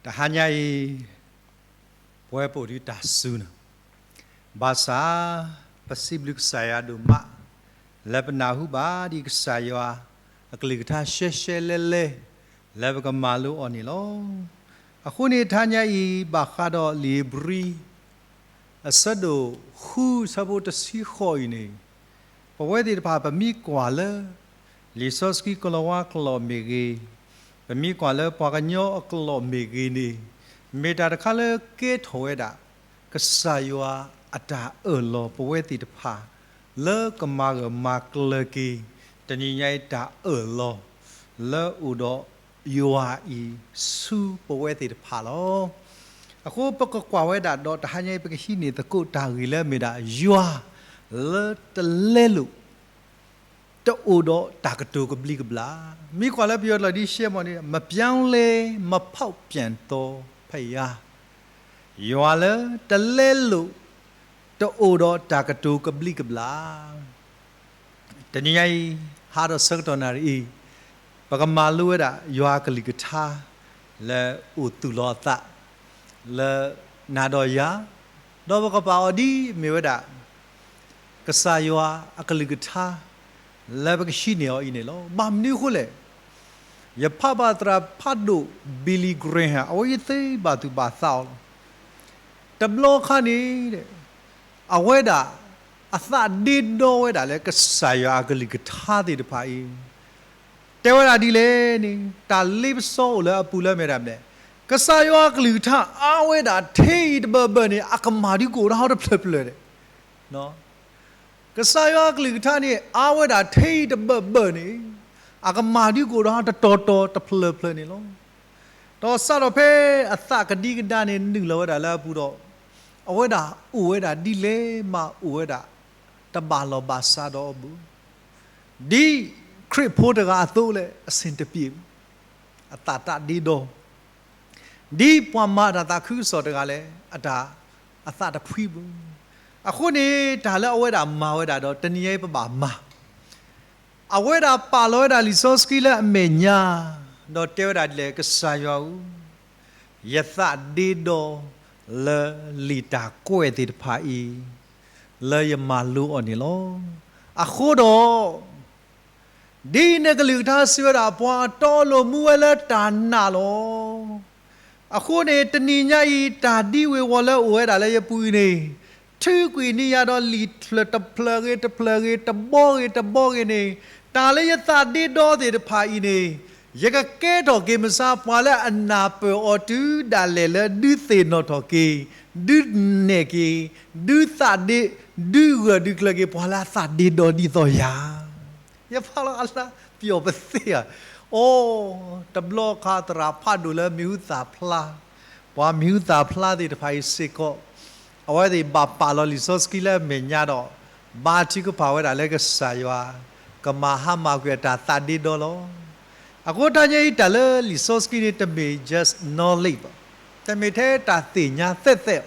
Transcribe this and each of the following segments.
တဟါညါအံၤ ပဝဲပအိၣ်ဒံးတၢ်စူၤန့ၣ် ဘၣ်ဆၣ် ပစံးဘျုးကစၢ်ယွၤဒိၣ်မး လၢပနၢ်ဟူဘၣ်ဒံးကစၢ်ယွၤ အကလုၢ်ကထါရှဲရှဲလဲလဲ လၢပကမၤလိအီၤန့ၣ်လီၤ. အဃိန့ၣ်တဟါညါအံၤ ဘၣ်ဃးဒီးလံာ်ဧ့ၤဘြံၤ အဆၢဒိၣ်ဃု ဆၢဖိတဆံဃိးအံၤန့ၣ် ပဝဲသ့ၣ်တဖၣ် ပမ့ၢ်ကွၢ်လၢ လံာ်စီဆှံကလံးဝါကျိာ်မ့ၢ်ဂ့ၤ, ပမ့ၢ်ကွၢ်လၢပှၤကညီအကျိာ်မ့ၢ်ဂ့ၤန့ၣ်, မ့ၢ်တၢ်တခါလၢကဲထီၣ်ဝဲဒၣ် ကစၢ်ယွၤအတၢ်အၢၣ်လီၤပဝဲသ့ၣ်တဖၣ် လၢကမၤဂၢၢ်မၤကျၢၤက့ၤ တနံၤညါအံၤတၢ်အၢၣ်လီၤ လၢအအိၣ်ဒီးယွၤအံၤ ဆူပဝဲသ့ၣ်တဖၣ်လီၤ. အဃိပကကွၢ်ဝဲဒၣ်ဒီးတဟါညါအံၤ ပကဟံးန့ၢ်သကိးတၢ်ဂ့ၢ်လၢအမ့ၢ်ဒၣ် ယွၤလၢတလဲလိာ် တအိၣ်ဒီးတၢ်ကတိၤကဘျံးကဘျၣ်, မ့ၢ်ကွၢ်လၢပယီၤကျိာ်ဒ်ရှဲမီၤန့ၣ် မပြောင်းလဲ မဖောက်ပြန်သောဘုရား, ယွၤလၢတလဲလိာ် တအိၣ်ဒီးတၢ်ကတိၤကဘျံးကဘျၣ် တနံၤညါအံၤ ဟါဒီးဆၢကတီၢ်နၣ်ရံၣ်အံၤ ပကမၤလိဝဲဒၣ်ယွၤအကလုၢ်ကထါ လၢအိၣ်သူၣ်လီၤအသး လၢနၤဒီးယၤ, ဒီးပကပာ်အီၤဒ်မ့ၢ်ဝဲဒၣ် ကစၢ်ယွၤအကလုၢ်ကထါ လၢပကဟံးန့ၢ်အီၤအံၤန့ၣ်လီၤ. ဘၣ်မနုၤအဃိလဲၣ်, ယဖးဘၣ်သရၣ်ဖးဒိၣ် Billy Graham အဝဲသ့ၣ်ဘၣ်သူၣ်ဘၣ်သးအီၤလီၤ. တဘျီခါန့ၣ် အဝဲဒၣ် အသးဒ့ဒီဝဲဒၣ်လၢကစၢ်ယွၤအကလုၢ်ကထါသ့ၣ်တဖၣ်အံၤ တဲဝဲဒၣ်ဒ်လဲၣ်န့ၣ် တၢ်လ့ပစီအိၣ်လၢအပူၤလၢအမ့ၢ်ဒၣ်မနုၤလဲၣ်, ကစၢ်ယွၤအကလုၢ်ကထါအါဝဲဒၣ်ထဲအံၤတဘၢၣ်ဘၢၣ်န့ၣ် အကမၤဒုးကအိၣ်ဒီးတဖျၢၣ်ဖျၢၣ်န့ၣ် ကစၢ်ယွၤအကလုၢ်ကထါန့ၣ် အါဝဲဒၣ်ထဲအံၤတဘၢၣ်ဘၢၣ်န့ၣ် အကမၤဒုးကအိၣ်ဒီးတတီၤတီၤတဖျၢၣ်ဖျၢၣ်န့ၣ်လီၤ. ဒီးစးထီၣ်ဖဲအသးကဒံကဒါန့ၣ် နုာ်လီၤဝဲဒၣ်လၢအပူၤဒီး အဝဲဒၣ်အိၣ်ဝဲဒၣ်ဒ်လဲၣ်မးအိၣ်ဝဲဒၣ် တဘၣ်လီၢ်ဘၣ်စးဒီးအီၤဘၣ်. ဒ်ခရံာ်ဖိတဂၤအသိးလၢအဆင်တပြေဘၣ်, အသးတၢ်ဒ့ဒီ ဒ်ပှၤမၤတၢ်သးခုကစီၣ်တဂၤလဲၣ် အတၢ်အသးတဖှံဘၣ်. အဃိန့ၣ် တၢ်လၢအဝဲဒၣ်မၤဝဲဒၣ်ဒီး တနံၤညါအံၤပဘၣ်မၤ, အဝဲဒၣ်ပာ်လီၤဝဲဒၣ်လံာ်စီဆှံလၢအမဲာ်ညါ, ဒီးတဲဝဲဒၣ်ဒ်လဲၣ်, ကစၢ်ယွၤဧၢ, ယသးဒ့ဒီလၢလံာ်တၢ်ကွဲးသ့ၣ်တဖၣ်အံၤ လၢယမၤလိအီၤန့ၣ်လီၤ. အဃိဒီး ဒ်နကလုၢ်ကထါစံးဝဲဒၣ် ပှၤအတီအလိၤမူဝဲလၢတၢ်နာ်လီၤ. အဃိန့ၣ် တနံၤညါအံၤ တၢ်ဒ်ဝ့ၤဝီၤလၢအိၣ်ဝဲဒၣ်လၢယပူၤအံၤန့ၣ်, ထုးကွံာ်န့ၢ်ယၤဒီးလံာ်ဖျၢၣ်တဖျၢၣ်ဂ့ၤတဖျၢၣ်ဂ့ၤ တဘီဂ့ၤတဘီဂ့ၤန့ၣ်, တၢ်လၢယသးဒ့ဒီသ့ၣ်တဖၣ်အံၤန့ၣ်, ယကကဲထီၣ်က့ၤမဆါ ပှၤလၢအနၢ်ပၢၢ်အီၤတုၤဒၣ်လဲာ်လၢဒုးသ့ၣ်နီၣ်ထီၣ်က့ၤ, ဒုးနဲၣ်က့ၤ, ဒုးသးဒ့, ဒုးဂၢၢ်ဒုးကျၢၤက့ၤ ပှၤလၢအသးဒ့ဒီဒ်သိးယၤ ယဖးလီၤအလါပျီၢ်ပသ့ဧါ. အိ, တဘျီခါသရၣ်ဖးဒိၣ်လၢမံၤဟူသၣ်ဖျါ, ပှၤမံၤဟူသၣ်ဖျါသ့ၣ်တဖၣ်အံၤစ့ၢ်ကီး, အဝဲသ့ၣ်ဘၣ်ပာ်လီၤလံာ်စီဆှံလၢအမဲာ်ညါဒီး, ဘါထုကဖၣ်ဝဲဒၣ်လၢကစၢ်ယွၤ, ကမၤဟါမၢ်ကွံာ်အတၢ်သးဒ့ဒီလီၤ. အဃိတနံၤညါအံၤ တၢ်လၢလံာ်စီဆှံန့ၣ် တမ့ၢ် just knowledge ဘၣ်, တမ့ၢ်ထဲတၢ်သ့ၣ်ညါသ့ၣ်သ့ၣ်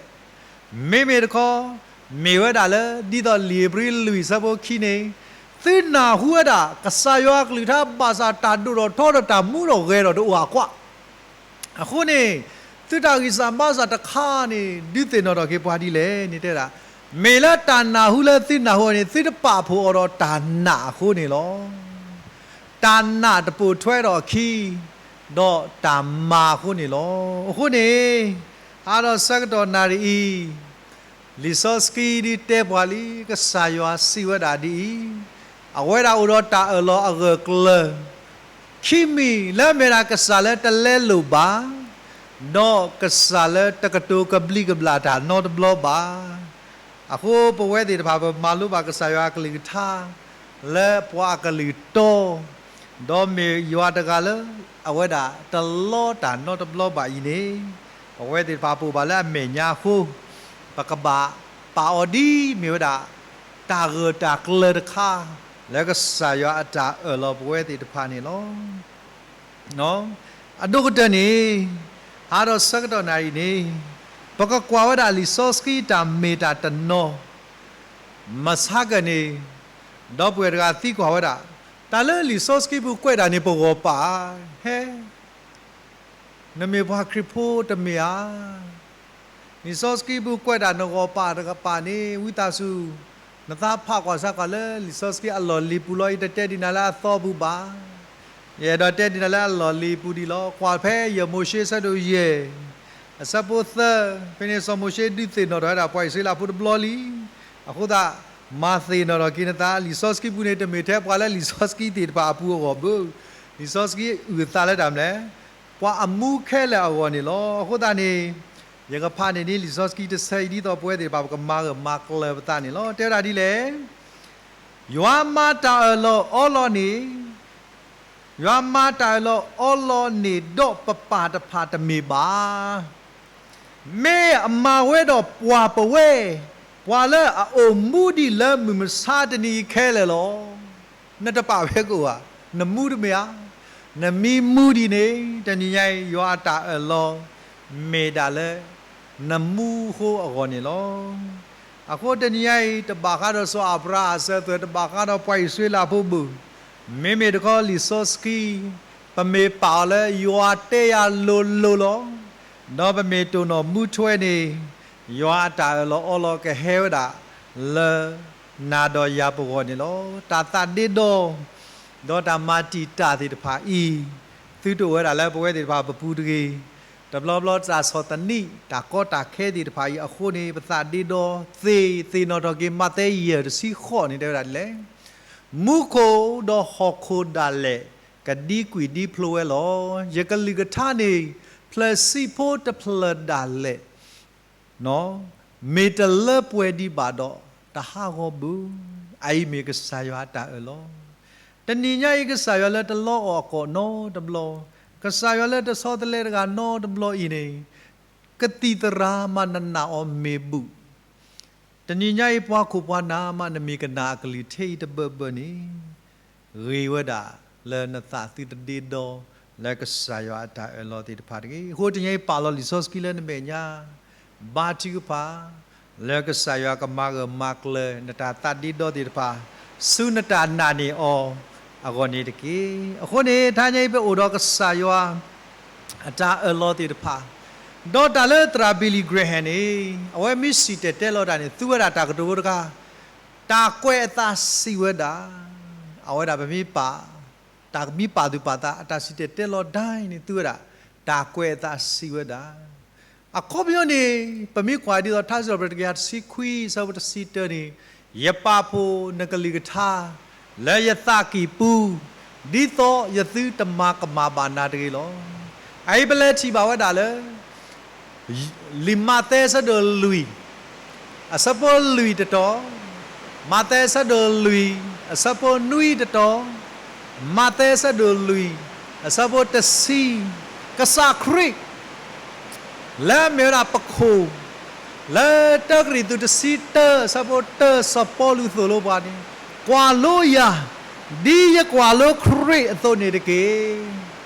မ့မ့ၢ်တခီ, မ့ၢ်ဝဲဒၣ်လၢ ဒ်သိးလံာ်ဧ့ၤဘြံၤလွံၢ်ဆၢဖိခံန့ၣ်, သုနၢ်ဟူဝဲဒၣ် ကစၢ်ယွၤအကလုၢ်ကထါဘၣ်ဆၣ် တၢ်ဒိၣ်ထီၣ်ထီထီၣ်ဒီးတၢ်မူထီၣ်ဂဲၤထီၣ်တအိၣ်အကွၢ်. အဃိန့ၣ်, သုတၢ်ဂံၢ်စၢ်ဘါစၢ်တခါန့ၣ် ဒုးသ့ၣ်နီၣ်ထီၣ်က့ၤပှၤဒ်လဲၣ်န့ၣ်တဲဒၣ်, မ့ၢ်လၢတၢ်နၢ်ဟူလၢသုနၢ်ဟူအီၤန့ၣ် သုတပာ်ဖှိၣ်အီၤဒီးတၢ်နာ်အဃိန့ၣ်လီၤ. တၢ်နာ်တပိာ်ထွဲဒီးအခံ, ဒီးတၢ်မၤအဃိန့ၣ်လီၤ. အဃိန့ၣ်, ဟါဒီးဆၢကတီၢ်နၣ်ရံၣ်အံၤ, လံာ်စီဆှံဒ်တဲပှၤလံ ကစၢ်ယွၤစံးဝဲဒၣ်ဒ်အံၤ, အဝဲဒၣ်အိၣ်ဒီးတၢ်အၢၣ်လီၤအဂၢၢ်ကျၢၤ ခံမံၤလၢအမ့ၢ်ဒၣ်ကစၢ်လၢတလဲလိာ်ဘၣ်, ဒီးကစၢ်လၢတကတိၤကဘျံးကဘျၣ်တၢ်နီတဘျီဘၣ်. အဃိပဝဲသ့ၣ်တဖၣ် ပမၤလိဘၣ်ကစၢ်ယွၤအကလုၢ်ကထါ လၢပှၤအကလုၢ်တီ, ဒီးမ့ၢ်ယွၤတဂၤလၢ အဝဲဒၣ်တလီတၢ်နီတဘျီဘၣ်အံၤန့ၣ်, ပဝဲသ့ၣ်တဖၣ်ပအိၣ်ဘၣ်လၢအမဲာ်ညါအဃိ, ပကဘၣ်ပာ်အီၤဒ်မ့ၢ်ဝဲဒၣ် တၢ်ဂၢၢ်တၢ်ကျၢၤတခါ လၢကစၢ်ယွၤအတၢ်အၢၣ်လီၤပဝဲသ့ၣ်တဖၣ်န့ၣ်လီၤ. အဒိၣ်ကတၢၢ်န့ၣ်, ဟါဒီးဆၢကတီၢ်နၣ်ရံၣ်န့ၣ်, ပကကွၢ်ဝဲဒၣ်လံာ်စီဆှံတၢ်မ့ၢ်တၢ်တနီၤ, မဆါကန့ၣ်, ဒီပုၢ်ဝဲၢ်တဂၤသံကွၢ်ဝဲဒၣ်, တၢ်လၢလံာ်စီဆှံပူၤကွဲးဒၣ်န့ၣ် ပဂီၢ်ပာ်ဧါ, ဟဲ နမ့ၢ်ပှၤခရံာ်ဖိတမ့ၢ်ဧါ. လံာ်စီဆှံပူၤကွဲးတၢ်နဂီၢ်ပာ်တကပၤန့ၣ် ဝံသးစူၤ နသးဖးကွၢ်ဆၢကီးလၢလံာ်စီဆှံအလီၢ်လံၤပူၤလီၤ. ယတတဲဒ်နၤလၢအသီပူၤဘၣ်. ယအဲၣ်ဒိးတဲဒ်နၤလၢအလီၢ်လံၤပူၤဒံးလီၤ. ကွၢ်ဖဲယဲၢ်မိၤၡ့ဆၢဒိၣ်ယဲၢ် အဆၢဖိသၢ, ဖဲန့ၣ်စီၤမိၤၡ့ဒုးသ့ၣ်နီၣ်ထီၣ်ဝဲဒၣ်ပှၤအံၣ်စရ့လးဖိတဘျီလံ. အဃိသတး မၤသ့ၣ်နီၣ်ထီၣ်က့ၤနသး, လံာ်စီဆှံပူၤန့ၣ် တမ့ၢ်ထဲပှၤလၢလံာ်စီဆှံသ့ၣ်တဖၣ်အပူၤအဂီၢ်ဘၣ်. လံာ်စီဆှံအုၣ်အသးလၢတၢ်မနုၤလဲၣ်, ပှၤအမူခဲလၢာ်အဂီၢ်န့ၣ်လီၤ. အဃိသတးန့ၣ် ယကဖးန့ၢ်ဒ်လံာ်စီဆှံတဆၢအံၤ ဒ်သိးပဝဲသ့ၣ်တဖၣ် ပကမၤဂၢၢ်မၤကျၢၤပသးန့ၣ်လီၤ. တဲဝဲဒၣ်ဒ်လဲၣ်, ယွၤမၤတၢ်အၢၣ်လီၤအီလီၤန့ၣ်, ယွၤမၤတၢ်အၢၣ်လီၤအီလီၤန့ၣ်ဒီးပပၢ်တဖၣ်တမ့ၢ်ဘၣ်. မ့ၢ်အမၤဝဲဒီးပှၤပဝဲ, ပှၤလၢအအိၣ်မူဒံးလၢမုၢ်မဆါတနံၤအံၤခဲလၢာ်လီၤ. နတပာ်ဝဲကအိၣ်ဧါ, နမူတမ့ၢ်ဧါ. နမ့ၢ်မူဒံးန့ၣ် တနံၤညါအံၤ ယွၤအတၢ်အၢၣ်လီၤ မ့ၢ်ဒၣ်လၢ နမူအဃိအဂီၢ်န့ၣ်လီၤ. အဃိတနံၤညါအံၤ တဘၣ်ဃးဒီးစီၤအၤဘြၤဟၣ်အစၢၤအသွဲၣ်, တဘၣ်ဃးဒီးပှၤအံၣ်စရ့လးဖိဘၣ်, မ့မ့ၢ်တခီလံာ်စီဆှံ ပမ့ၢ်ပာ်အီၤလၢယွၤတဲယၤလိၤလိၤလီၤ. ဒီးပမ့ၢ်တိၢ်နီၣ်မူထွဲန့ၣ် ယွၤအတၢ်အၢၣ်လီၤအီလီၤကဟဲဝဲဒၣ်လၢ နၤဒီးယၤပဂီၢ်န့ၣ်လီၤ. တၢ်သးဒ့ဒီ ဒီးတၢ်မၤတံာ်တာ်သ့ၣ်တဖၣ်အံၤ သုတအိၣ်ဝဲဒၣ်လၢပဝဲသ့ၣ်တဖၣ်ပပူၤတဂ့ၤ. တဘျီဘျီတၢ်ဆီၣ်သနံး တၢ်ကီတၢ်ခဲသ့ၣ်တဖၣ်အံၤအဃိန့ၣ် ပသးဒ့ဒီသ့, သ့ၣ်နီၣ်ထီၣ်က့ၤ မးသဲယဲၢ်တဆံဃိးန့ၣ် တဲဝဲဒၣ်ဒ်လဲၣ်, မူခိၣ်ဒီးဟီၣ်ခိၣ်ဒၣ်လဲာ် ကဒံကွံာ်ဒံဖျိဝဲလီၤ. ယကလုၢ်ကထါန့ၣ် ဖျၢၣ်ဆံးဖိတဖျၢၣ်ဒၣ်လဲာ် မ့ၢ်တလၢပှဲၤဒံးဘၣ်ဒီး တဟးဂီၤဘၣ်. အအံၤမ့ၢ်ကစၢ်ယွၤအတၢ်အၢၣ်လီၤ. တနံၤညါအံၤ ကစၢ်ယွၤလၢတလီအီၣ်အကီၢ်နီတဘျီ, ကစၢ်ယွၤလၢတဆီတလဲတဂၤနီတဘျီအံၤန့ၣ် ကသံၣ်သရၣ်မးနနာ်အီၤမ့ၢ်ဘၣ် တနံၤညါအံၤ ပှၤခိၣ်ပှၤနၢ်မး နမ့ၢ်ကနၣ်အကလုၢ်ထဲအံၤတဘၢဘၢန့ၣ် ဂ့ၤဝဲဒၣ်လၢနသးသုတဒ့ဒီ လၢကစၢ်ယွၤအတၢ်အၢၣ်လီၤသ့ၣ်တဖၣ်တဂ့ၤ. အဃိတနံၤအံၤ ပာ်လီၤလံာ်စီဆှံလၢနမဲာ်ညါ, ဘါထုကဖၣ် လၢကစၢ်ယွၤကမၤဂၢၢ်မၤကျၢၤ နတၢ်သးဒ့ဒီသ့ၣ်တဖၣ် ဆူနတၢ်နာ်န့ၢ်အီၤအဂီၢ်န့ၣ်တက့ၢ်. အဃိန့ၣ် တနံၤအံၤ ပအိၣ်ဒီးကစၢ်ယွၤ အတၢ်အၢၣ်လီၤသ့ၣ်တဖၣ်, ဒီးတၢ်လၢသရၣ် Billy Graham န့ၣ် အဝဲမ့ၢ်စံၣ်တဲၤတဲလီၤတၢ်န့ၣ် သူဝဲဒၣ်တၢ်ကတိၤဖိတခါ, တၢ်ကွဲးအသးစံးဝဲဒၣ်, အဝဲဒၣ်ပမ့ၢ်ပာ်, တၢ်မ့ၢ်ပာ်သူၣ်ပာ်သး အတၢ်စံၣ်တဲၤတဲလီၤတၢ်အံၤန့ၣ် သူဝဲဒၣ် တၢ်ကွဲးအသးစံးဝဲဒၣ်. အခီပညီန့ၣ် ပမ့ၢ်ကွၢ်ဒ်သိး ထါစံးထီၣ်ပတြၢၤတကယၤတဆံခွံ အဆၢဖိတဆံတၢန့ၣ်, ယပာ်ဖှိၣ်နကလုၢ်ကထါ လၢယသးကံၢ်ပူၤ, ဒ်သိးယသုတမၤကမၣ်ဘၣ်နၤတဂ့ၤလီၤ. အအံၤပလဲၤထံၣ်ဘၣ်ဝဲဒၣ်လၢ လံာ်မးသဲအဆၢဒိၣ်လွံၢ် အဆၢဖိလွံၢ်တတီၤ, မးသဲအဆၢဒိၣ်လွံၢ် အဆၢဖိနွံတတီၤ, မးသဲအဆၢဒိၣ်လွံၢ် အဆၢဖိတဆံ, ကစၢ်ခရံာ် လၢအမ့ၢ်ဝဲဒၣ်ပခိၣ်, လၢတၢကရံၣ်သူးတဆံတၢ အဆၢဖိတၢ စီၤပီလူးသိၣ်လိပှၤန့ၣ်, ကွၢ်လိယၤ ဒ်ယကွၢ်လိခရံာ်အသိးန့ၣ်တက့ၢ်.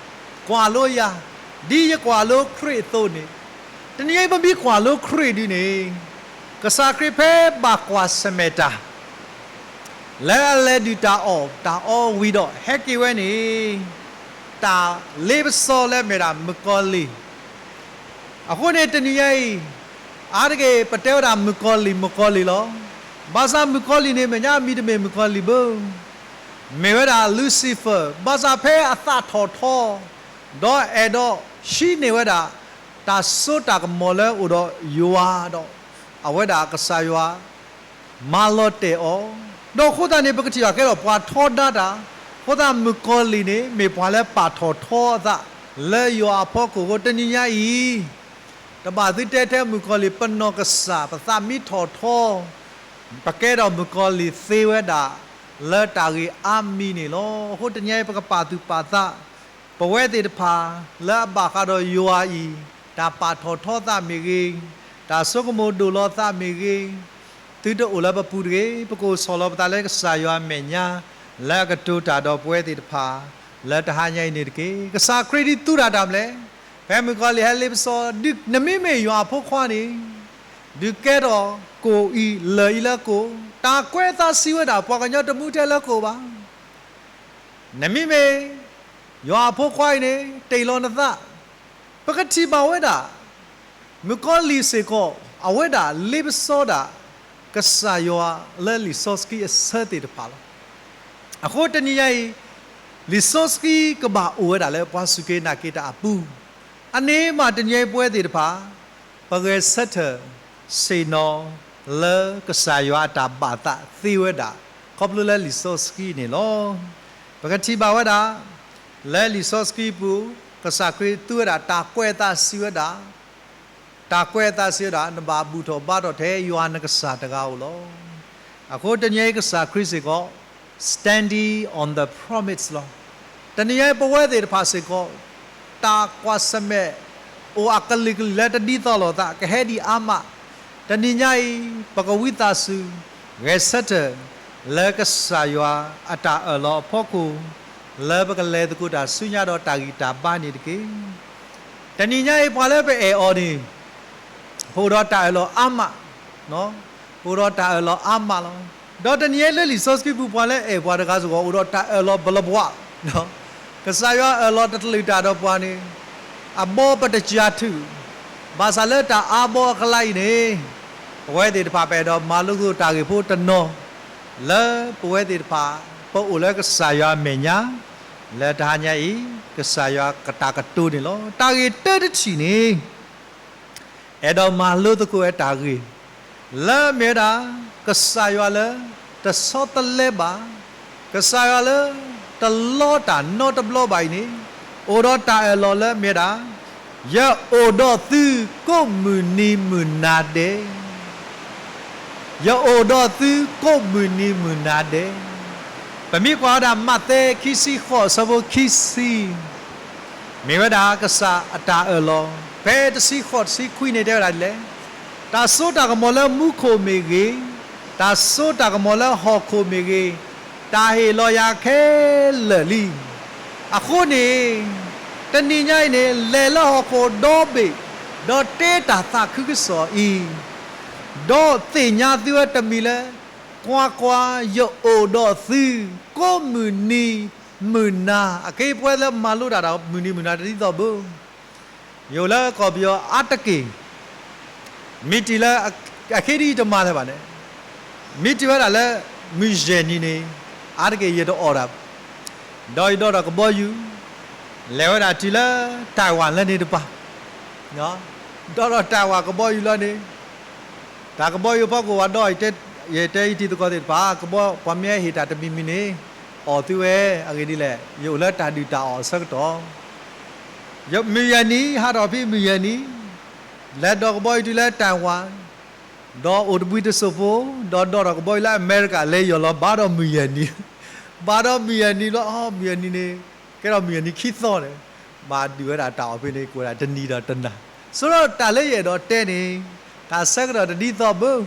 ကွၢ်လိယၤ ဒ်ယကွၢ်လိခရံာ်အသိးန့ၣ်, တနံၤအံၤပမ့ၢ်ကွၢ်လိခရံာ်ဒ်န့ၣ်, ကစၢ်ခရံာ်ဖဲဘၣ်ကွၢ်ဆၢၣ်မဲာ်တၢ် လၢအလဲၤဒုၣ်တၢ်အီၣ်တၢ်အီဝံၤဒီး ဟဲက့ၤဝဲန့ၣ်, တၢ်လ့ပစီလၢအမ့ၢ်ဒၣ်မုၣ်ကီၤလံၢ် အဃိန့ၣ်တနံၤညါအံၤ, အါတက့ၢ် ပတဲဝဲဒၣ်မုၣ်ကီၤလံၢ် မုၣ်ကီၤလံၢ်လီၤ. ဘၣ်ဆၣ်မုၣ်ကီၤလံၢ်န့ၣ် မဲာ်ညါအမံၤတမ့ၢ်မုၣ်ကီၤလံၢ်ဘၣ်, မ့ၢ်ဝဲဒၣ် Lucifer, ဘၣ်ဆၣ်ဖဲအသးထီၣ်ထီ, ဒီးအဲၣ်ဒိးဟံးန့ၢ်ဝဲဒၣ် တၢ်စိတၢ်ကမီၤလၢအအိၣ်ဒီးယွၤဒီး အဝဲဒၣ်ကစၢ်ယွၤ မၤလီၤတဲာ်အီၤ, ဒီးအဃိသတးန့ၣ် ပကထံၣ်ဘၣ်ကဲထီၣ်ပှၤထီဒါတၢ်, အဃိသတးမုၣ်ကီၤလံၢ်န့ၣ် မ့ၢ်ပှၤလၢပာ်ထီၣ်ထီအသး လၢယွၤအဖီခိၣ်အဃိ တနံၤညါအံၤ, တဘၣ်သုတဲထဲမုၣ်ကီၤလံၢ် ပနီၢ်ကစၢ် ပသးမ့ၢ်ထီၣ်ထီ ပကဲထီၣ်မုၣ်ကီၤလံၢ်သ့ဝဲဒၣ် လၢတၢ်ဂ့ၢ်အါမံၤန့ၣ်လီၤ. အဃိတနံၤအံၤ ပကပာ်သူၣ်ပာ်သး ပဝဲသ့ၣ်တဖၣ် လၢအဘၣ်ဃးဒီးယွၤအံၤ, တၢ်ပာ်ထီၣ်ထီသးမ့ၢ်ဂ့ၤ, တၢ်ဆိကမိၣ်ဒိၣ်လီၤသးမ့ၢ်ဂ့ၤ, သုတအိၣ်လၢပပူၤတဂ့ၤ, ပကအိၣ်ဆီၣ်လီၤပသးလၢကစၢ်ယွၤအမဲာ်ညါ, လၢအကတိၤတၢ်ဒီးပဝဲသ့ၣ်တဖၣ် လၢတဟါညါအံၤန့ၣ်တက့ၢ်. ကစၢ်ခရံာ်ဒုးသူတၢ်တၢ်မနုၤလဲၣ်, ဖဲမုၣ်ကီၤလံၢ်ဟဲလ့ပစီ, နမ့မ့ၢ်ယွၤအဖိခွါန့ၣ်, ဒုးကဲထီၣ်ကိၣ်အံၤလၢၢ်အံၤလၢကိၣ်, တၢ်ကွဲးအသးစံးဝဲဒၣ် ပှၤကညီတမူထဲလၢကိၣ်ဘၣ်. နမ့မ့ၢ်ယွၤအဖိခွါအံၤန့ၣ်, တ့ၢ်လီၤနသး, ပ ပကထံၣ်ဘၣ်ဝဲဒၣ် မုၣ်ကီၤလံၢ်စ့ၢ်ကီး အဝဲဒၣ်လ့ပစီဒၣ် ကစၢ်ယွၤလၢလံာ်စီဆှံအဆၢသ့ၣ်တဖၣ်လီၤ. အဃိတနံၤညါအံၤ လံာ်စီဆှံကဘၣ်အိၣ်ဝဲဒၣ်လၢပှၤစူၢ်က့ၤနာ်က့ၤတၢ်အပူၤ, အန့ၣ်မးတနံၤညါအံၤပဝဲသ့ၣ်တဖၣ် ပဂဲၤဆၢထၢၣ် ဆ့ၣ်နီၤ လၢကစၢ်ယွၤအတၢ်ဘၣ်သးသ့ဝဲဒၣ် ခီဖျိလၢလံာ်စီဆှံန့ၣ်လီၤ. ပကထံၣ်ဘၣ်ဝဲဒၣ် လၢလံာ်စီဆှံပူၤ ကစၢ်ခရံာ်သူဝဲဒၣ်တၢ်ကွဲးအသးစံးဝဲဒၣ်, တၢ်ကွဲးအသးစံးဝဲဒၣ် နဘၣ်ဘူၣ်ထီၣ်ဘါထီၣ်ထဲယွၤနကစၢ်တဂၤဧိၤလီၤ. အဃိတနံၤအံၤကစၢ်ခရံာ်စ့ၢ်ကီး standing on the promise လီၤ. တနံၤညါအံၤပဝဲသ့ၣ်တဖၣ်စ့ၢ်ကီး တၢ်ကွၢ်ဆၢၣ်မဲာ် အိၣ်အကလုာ်ကလုာ်လၢတဒ်သိးလိာ်သး ကဟဲဒံးအါမး, တနံၤညါအံၤ ပကဝံသးစူၤ ဂဲၤဆၢထၢၣ် လၢကစၢ်ယွၤအတၢ်အၢၣ်လီၤအဖီခိၣ် လၢပကလဲၤသကိးတၢ်ဆူညါဒီးတၢ်ဂံၢ်တၢ်ဘါန့ၣ်တက့ၢ်. တနံၤညါအံၤပှၤလၢပအဲၣ်အီၤန့ၣ် ပအိၣ်ဒီးတၢ်အၢၣ်လီၤအါမး, ပအိၣ်ဒီးတၢ်အၢၣ်လီၤအါမးလီၤ. ဒီးတနံၤညါအံၤလၢလံာ်စီဆှံပူၤပှၤလၢအဲၣ်ပှၤတဂၤစ့ၢ်ကီး အိၣ်ဒီးတၢ်အၢၣ်လီၤဘျီဘျီ, ကစၢ်ယွၤအၢၣ်လီၤတကလုာ်တၢ်ဒီးပှၤန့ၣ် အဘီပတစှၤထုး, ဘၣ်ဆၣ်လၢတၢ်အါဘီအကျါအံၤန့ၣ် ပဝဲသ့ၣ်တဖၣ်ပအဲၣ်ဒိးမၤလိသကိးတၢ်ဂ့ၢ်ဖိတနီၤ လၢပဝဲသ့ၣ်တဖၣ် ပအိၣ်လၢကစၢ်ယွၤအမဲာ်ညါ လၢတဟါညါအံၤ ကစၢ်ယွၤကတၢ်ကတိၤန့ၣ်လီၤ. တၢ်ဂ့ၢ်တၢတထံၣ်န့ၣ် အဲၣ်ဒိးမၤလိသကိးဝဲတၢ်ဂ့ၢ် လၢအမ့ၢ်ဝဲဒၣ် ကစၢ်ယွၤလၢတဆီတလဲဘၣ်, ကစၢ်ယွၤလၢတလီတၢ်နီတဘျီဘၣ်အံၤန့ၣ် အိၣ်ဒီးတၢ်အၢၣ်လီၤလၢအမ့ၢ်ဝဲဒၣ် ယအိၣ်ဒီးသုကိးမုၢ်နံၤမုၢ်နၤဒဲး ယအိၣ်ဒီးသုကိးမုၢ်နံၤမုၢ်နၤဒဲး. ပမ့ၢ်ကွၢ်ဝဲဒၣ်မးသဲခံဆံဃိးအဆၢဖိခံဆံ မ့ၢ်ဝဲဒၣ်ကစၢ်အတၢ်အၢၣ်လီၤ, ဖဲတဆံဃိးတဆံခွံန့ၣ်တဲဝဲဒၣ်ဒ်လဲၣ်, တၢ်စိတၢ်ကမီၤလၢမူခိၣ်မ့ၢ်ဂ့ၤ, တၢ်စိတၢ်ကမီၤလၢဟီၣ်ခိၣ်မ့ၢ်ဂ့ၤ, တၢ်ဟ့ၣ်လီၤယၤခဲလၢာ်လံ. အဃိန့ၣ် တနံၤညါအံၤန့ၣ် လဲၤလၢဟီၣ်ခိၣ်ဒီဘ့ၣ်, ဒီးတဲတၢ်သးခုကစီၣ်အံၤ, ဒီးသ့ၣ်ညါသုဝဲတမံၤလၢ ကွၢ်ကွၢ်, ယအိၣ်ဒီးသု ကိးမုၢ်နံၤမုၢ်နၤ, အက့ပဝဲလၢမၤလိတၢ်ဒီးမုၢ်နံၤမုၢ်နၤတဒ်သိးဘၣ်. ယအိၣ်လၢကီၢ်ပယီၤအါတက့ၢ်, မ့ၢ်တုၤလၢ အခဲဒ်အံၤတမၤလၢၤဘၣ်န့ၣ်, မ့ၢ်တုၤဝဲဒၣ်လၢ မုၢ်ယဲၢ်နံၤန့ၣ် အါတက့ၢ်ယတအီၣ်တၢ်, ဒီးယဒိးထီၣ်ကဘီယူၤ လဲၤဝဲဒၣ်တုၤလၢ Taiwan လၢန့ၣ်တပၤ, ဒီးထီၣ် Taiwan ကဘီယူၤလီၤန့ၣ် တၢ်ကဘီယူၤဖီခိၣ် ပှၤဒီး ယတဲယတံၤသကိးသ့ၣ်တဖၣ် ကဘီ ပှၤမ့ၢ်ဟ့ၣ်တၢ်တမံၤမံၤန့ၣ် အီၣ်သုဝဲ, အဂ့ၢ်ဒ်လဲၣ်, ယအိၣ်လၢတၢ်ဒုၣ်တၢ်အီၣ်အဆၢကတီၢ်, မုၢ်ယဲၢ်နံၤ ဟးထီၣ်ဖဲမုၢ်ယဲၢ်နံၤ, လဲၤဒိးကဘီယူၤတုၤလၢ Taiwan, ဒီးအိၣ်တဘှံးတစိၢ်ဖိ, ဒီးဒိးထီၣ်ကဘီယူၤလၢအမဲရကၤ လဲၤယီၢ်လီၤ ဘၣ်ဒီးမုၢ်ယဲၢ်နံၤ, ဘၣ်ဒီးမုၢ်ယဲၢ်နံၤလီၤ, မုၢ်ယဲၢ်နံၤန့ၣ် ကဲထီၣ်မုၢ်ယဲၢ်နံၤခံသီန့ၣ်, ဘၣ်ဒုးဝဲဒၣ်တၢ်အီၣ်ဖဲန့ၣ် ကဝဲဒၣ်တနံၤဒီးတနၤ, ဆိဒီးတၢ်လၢယအဲၣ်ဒိးတဲန့ၣ် တၢ်ဆၢကတီၢ်တဒ်သိးဘၣ်,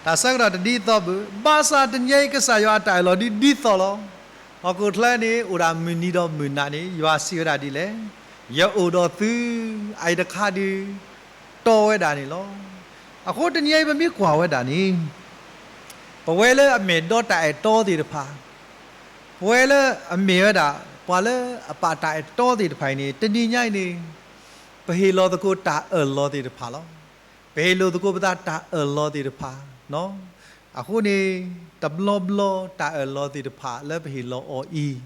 တၢ်ဆၢကတီၢ်တဒ်သိးဘၣ်, ဘၣ်ဆၣ်တနံၤအံၤကစၢ်ယွၤအတၢ်အၢၣ်လီၤဒ်ဒ်သိးလီၤ. ဟီၣ်ခိၣ်ချၢန့ၣ် အိၣ်ဒၣ်မုၢ်နံၤဒီးမုၢ်နၤန့ၣ် ယွၤစံးဝဲဒၣ်ဒ်လဲၣ်, ယအိၣ်ဒီးသု, အအံၤတခါဒုး တီဝဲဒၣ်န့ၣ်လီၤ. အဃိတနံၤအံၤပမ့ၢ်ကွၢ်ဝဲဒၣ်န့ၣ် ပဝဲလၢအမ့ၢ်ဒီတၢ်အဲၣ်တီသ့ၣ်တဖၣ်, ပဝဲလၢအမ့ၢ်ဝဲဒၣ် ပှၤလၢအပာ်တၢ်အဲၣ်တီသ့ၣ်တဖၣ်အံၤန့ၣ် တနံၤညါအံၤန့ၣ် ပဟ့ၣ်လီၤသကိးတၢ်အၢၣ်လီၤသ့ၣ်တဖၣ်လီၤ. ပဟ့ၣ်လိာ်သကိးပသးတၢ်အၢၣ်လီၤသ့ၣ်တဖၣ်, အဃိန့ၣ် တဘျီဘျီတၢ်အၢၣ်လီၤသ့ၣ်တဖၣ်လၢပဟ့ၣ်လီၤအီၤ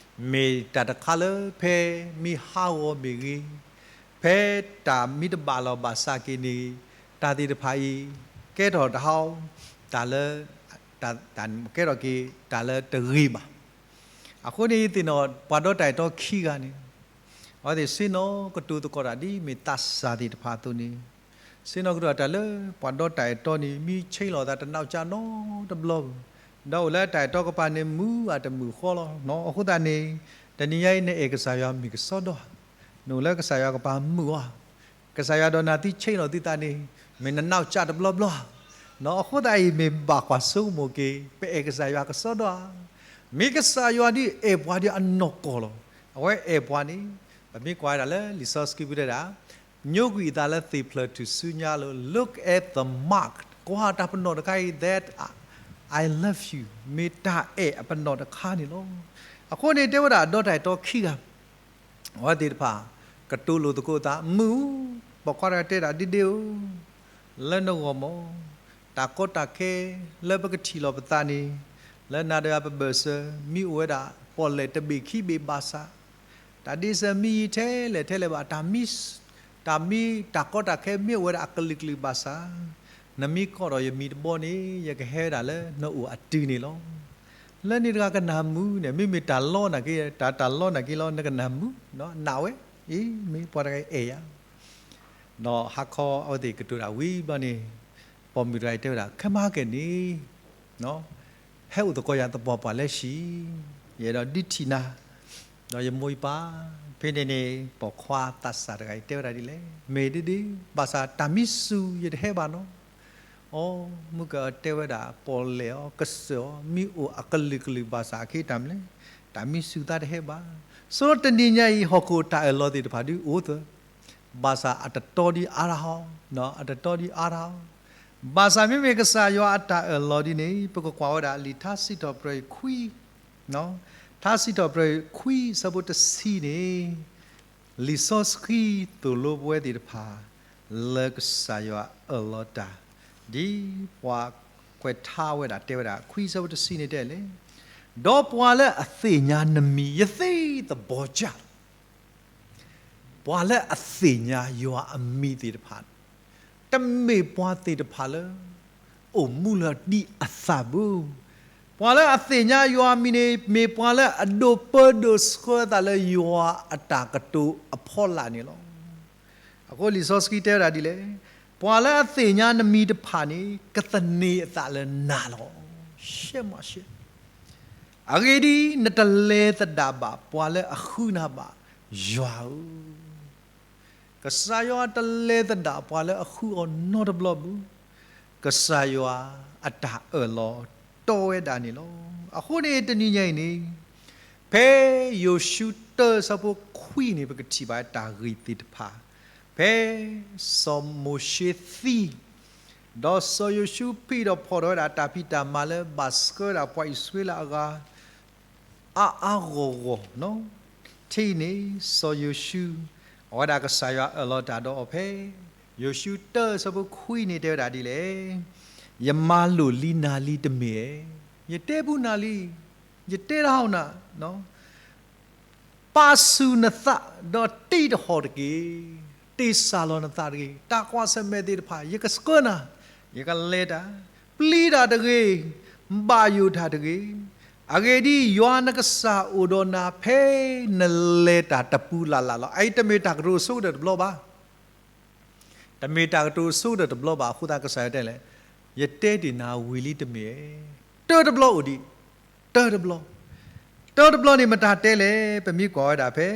အံၤ မ့ၢ်တၢ်တခါလၢဖဲမ့ၢ်ဟးဂီၤမ့ၢ်ဂ့ၤ, ဖဲတၢ်မ့ၢ်တဘၣ်လီၤဘၣ်စးက့ၤန့ၣ် တၢ်သ့ၣ်တဖၣ်အံၤ ကဲထီၣ်တဟး တၢ်လၢ ကဲထီၣ်က့ၤတၢ်လၢတဂ့ၤဘၣ်. အဃိန့ၣ်သ့ၣ်နီၣ် ပှၤဒီတၢ်အဲၣ်တီခံဂၤန့ၣ် အဝဲသ့ၣ်ဆ့ၣ်နီၤကတိၤသကိးတၢ်ဒ်မ့ၢ်သးစၢ်သ့ၣ်တဖၣ်အသိးန့ၣ်, ဆ့ၣ်နီၤကတိၤတၢ်လၢပှၤဒီတၢ်အဲၣ်တီန့ၣ် မ့ၢ်ဆ့ၣ်လီၤသးတနီၢ်ကစၢ်နီတဘျီဘၣ်, ဒီးအိၣ်လၢတၢ်အဲၣ်တီကပၤန့ၣ် မုၢ်အတမုၢ်ဃီလီၤ. အဃိသတးန့ၣ် တနံၤညါအံၤနအဲၣ်ကစၢ်ယွၤမ့ၢ်ကစီဒီဧါ, နအိၣ်လၢကစၢ်ယွၤကပၤမုာ်ဧါ, ကစၢ်ယွၤဒီးနၤသ့ၣ်ဆ့ၣ်လီၤသုသးန့ၣ် မ့ၢ်နနီၢ်ကစၢ်တဘျီဘျီဧါ. အဃိသတးအံၤမ့ၢ်ဘၣ်ကွၢ်ဆိကမိၣ်က့ၤ ပအဲၣ်ကစၢ်ယွၤကစီဒီဧါ. မ့ၢ်ကစၢ်ယွၤဒ်အဲၣ်ပှၤဒ်အနီၢ်ကီၢ်လီၤ. အဝဲအဲၣ်ပှၤန့ၣ် ပမ့ၢ်ကွၢ်ဝဲဒၣ်လၢလံာ်စီဆှံပူၤတဲဒၣ် ညိကွံာ်အသးလၢသ့ၣ်ဖျၢၣ်ထူၣ်စုညါလီၤ. Look at the mark, ကွၢ်တၢ်ပနီၣ်တခါအံၤ that I love you, မ့ၢ်တၢ်အဲၣ်အပနီၣ်တခါန့ၣ်လီၤ. အဃိန့ၣ်တဲဝဲဒၣ်ဒီတၢ်အဲၣ်တီခံဂၤ အဝဲသ့ၣ်တဖၣ် ကတိၤလိာ်သကိးသး မုၢ်, ပိာ်ခွါတဂၤတဲဒၣ်ဒ့ဒ့ဧၢ, လၢနဂီၢ်မး တၢ်ကီတၢ်ခဲလၢပကထံၣ်လီၤပသးန့ၣ် လၢနၤဒီးယၤပဘၢၣ်စၢၤ မ့ၢ်အိၣ်ဝဲဒၣ်ပီၣ်လဲၣ်တဘ့ၣ်ခံဘ့ၣ်ဘၣ်ဆၣ် တၢ်ဒ့စၢၤမ့ၢ်ယံာ်ထဲလဲၣ်ထဲလဲၣ်ဘၣ် တၢ်မ့ၢ်, တၢ်မ့ၢ်တၢ်ကီတၢ်ခဲမ့ၢ်အိၣ်ဝဲဒၣ်အကလုာ်ကလုာ်ဘၣ်ဆၣ် နမ့ၢ်ကိးထီၣ်ယမံၤတဘီန့ၣ် ယကဟဲဒၣ်လၢနအိၣ်အတုၤန့ၣ်လီၤ. လၢန့ၣ်တဂၤကနၢ်မုာ်န့ၣ် မ့မ့ၢ်တၢ်လီနၤက့, တၢ်, တၢ်လီနၤက့လီၤ နကနၢ်မုာ်, နးဝဲ, အ့ မ့ၢ်ပှၤတဂၤအဲၣ်ယၤ ဒီးဟါခီအဝဲသ့ၣ်ကတိၤတၢ်ဝံၤဘျီန့ၣ် ပိာ်မုၣ်တဂၤအံၤတဲဝဲဒၣ် ခဲမၤကဲၣ်န့ၣ် ဟဲအိၣ်သကိးယၤသပှၢ်ပှၢ်လၢဟံၣ်, ယအဲၣ်ဒိးဒုးထံၣ်နၤ, ဒီးယမိၢ်ယပၢ်, ဖဲန့ၣ်န့ၣ် ပိာ်ခွါသးစၢ်တဂၤအံၤတဲဝဲဒၣ်ဒ်လဲၣ်, မ့ၢ်ဒ့ဒ့, ဘၣ်ဆၣ်တၢ်မံစူၢ်ယတဟဲဘၣ်နီၤ, အိ မုၢ်ကတဲဝဲဒၣ် ပီၣ်လဲၣ်အီၤ ကစၢၢ်အီၤ မ့ၢ်အိၣ်အကလုာ်ကလုာ်ဘၣ်ဆၣ်အခ့တၢ်မနုၤလဲၣ်, တၢ်မံစူၢ်သးတဟဲဘၣ်. ဆိတနံၤညါအံၤ ဟီၣ်ခိၣ်တၢ်အၢၣ်လီၤသ့ၣ်တဖၣ်ဒုးအိၣ်သၢ, ဘၣ်ဆၣ်အတတီဒံးအါထီၣ်, အတတီဒံးအါထီၣ်, ဘၣ်ဆၣ်မ့မ့ၢ်ကစၢ်ယွၤအတၢ်အၢၣ်လီၤဒ်န့ၣ် ပကကွၢ်ဝဲဒၣ်လံာ်ထါစံးထီၣ်ပတြၢၤခွံ ထါစံးထီၣ်ပတြၢၤခွံအဆၢဖိတဆံန့ၣ်, လံာ်စီဆှံသိၣ်လိပဝဲသ့ၣ်တဖၣ် လၢကစၢ်ယွၤအၢၣ်လီၤတၢ် ဒ်ပှၤကွဲးထါဝဲဒၣ်တဲဝဲဒၣ် ခွံအဆၢဖိတဆံန့ၣ်တဲလဲၣ်, ဒီးပှၤလၢအသ့ၣ်ညါနမံၤ ယသ့သဘီၣ်ကၢ် ပှၤလၢအသ့ၣ်ညါယွၤအမံၤသ့ၣ်တဖၣ်, တမ့ၢ်ပှၤသ့ၣ်တဖၣ်လၢ အိၣ်မူလၢဒ်အသးဘၣ်. ပှၤလၢအသ့ၣ်ညါယွၤအမံၤန့ၣ် မ့ၢ်ပှၤလၢအဒိးပၢဒိးဆှၢသးလၢယွၤအတၢ်ကတိၤအဖီလာ်န့ၣ်လီၤ. အဃိလံာ်စီဆှံတဲဝဲဒၣ်ဒ်လဲၣ်, ပှၤလၢအသ့ၣ်ညါနမံၤတဖၣ်န့ၣ် ကသန့ၤအသးလၢနၤလီၤ. ရှဲမးရှဲ အဂ့ၢ်ဒ်အံၤ, နတလဲၤသဒၣ်ဘၣ် ပှၤလၢအဃုနၤဘၣ်, ယွၤဧၢ. ကစၢ်ယွၤတလဲၤသဒၣ်ပှၤလၢအဃုအီၤနီတဘျီဘၣ်. ကစၢ်ယွၤအတၢ်အၢၣ်လီၤတီဝဲဒၣ်န့ၣ်လီၤ. အဃိန့ၣ်တနံၤညါအံၤန့ၣ်, ဖဲယိၤၡူတၢအဆၢဖိခွံန့ၣ် ပကထံၣ်ဘၣ်တၢ်ဂ့ၢ်သ့ၣ်တဖၣ်, ဖဲစီၤမိၤၡ့သံ ဒီးစီၤယိၤၡူဖံးထီၣ်ဖီၣ်ထီၣ်ဝဲဒၣ်တၢ်ဖံးတၢ်မၤလၢဘၣ်ဆှၢဒၣ်ပှၤအံၣ်စရ့လးအဂၤ အါအါဂီၢ်ဂီၢ်, ထံၣ်န့ၣ် စီၤယိၤၡူ, အဝဲဒၣ်ကစၢ်ယွၤအၢၣ်လီၤတၢ်ဒီးအီၤဖဲ ယိၤၡူတၢအဆၢဖိခွံန့ၣ်တဲဝဲဒၣ်ဒ်လဲၣ်, ယမၤလိာ်လံနၤလံတမ့ၢ်ဧါ, ယတဲပူၤနၤလံ, ယတဲတဟီၣ်နၤ ပာ်ဆူၣ်နသး ဒီးတံးတဟီၣ်တက့ၢ်. တ့ၢ်စၢ်လီၤနသးတဂ့ၤ. တၢ်ကွၢ်ဆၢၣ်မဲာ်သ့ၣ်တဖၣ် ယကဆှၢနၤ, ယကလဲၤတၢ်, ပျံၤတၢ်တဂ့ၤ, ဘၣ်ယိၣ်တၢ်တဂ့ၤ. အဂ့ၢ်ဒ်အံၤ, ယွၤနကစၢ်အိၣ်ဒီးနၤ ဖဲနလဲၤတၢ်တပူၤလၢ်လၢ်လီၤ. အအံၤတမ့ၢ်တၢ်ကတိၤဆိကတၢၢ်တဘျီဘၣ်. တမ့ၢ်တၢ်ကတိၤဆိကတၢၢ်တဘျီဘၣ်အဃိသတး ကစၢ်ယွၤတဲလဲၣ်, ယတဲတ့ၢ်နၤဝံၤလံတမ့ၢ်ဧါ. တၢတဘျီအိၣ်ဒံး, တၢတဘျီ, တၢတဘျီန့ၣ်မတၤတဲလဲၣ်, ပမ့ၢ်ကွၢ်ဝဲဒၣ်ဖဲ,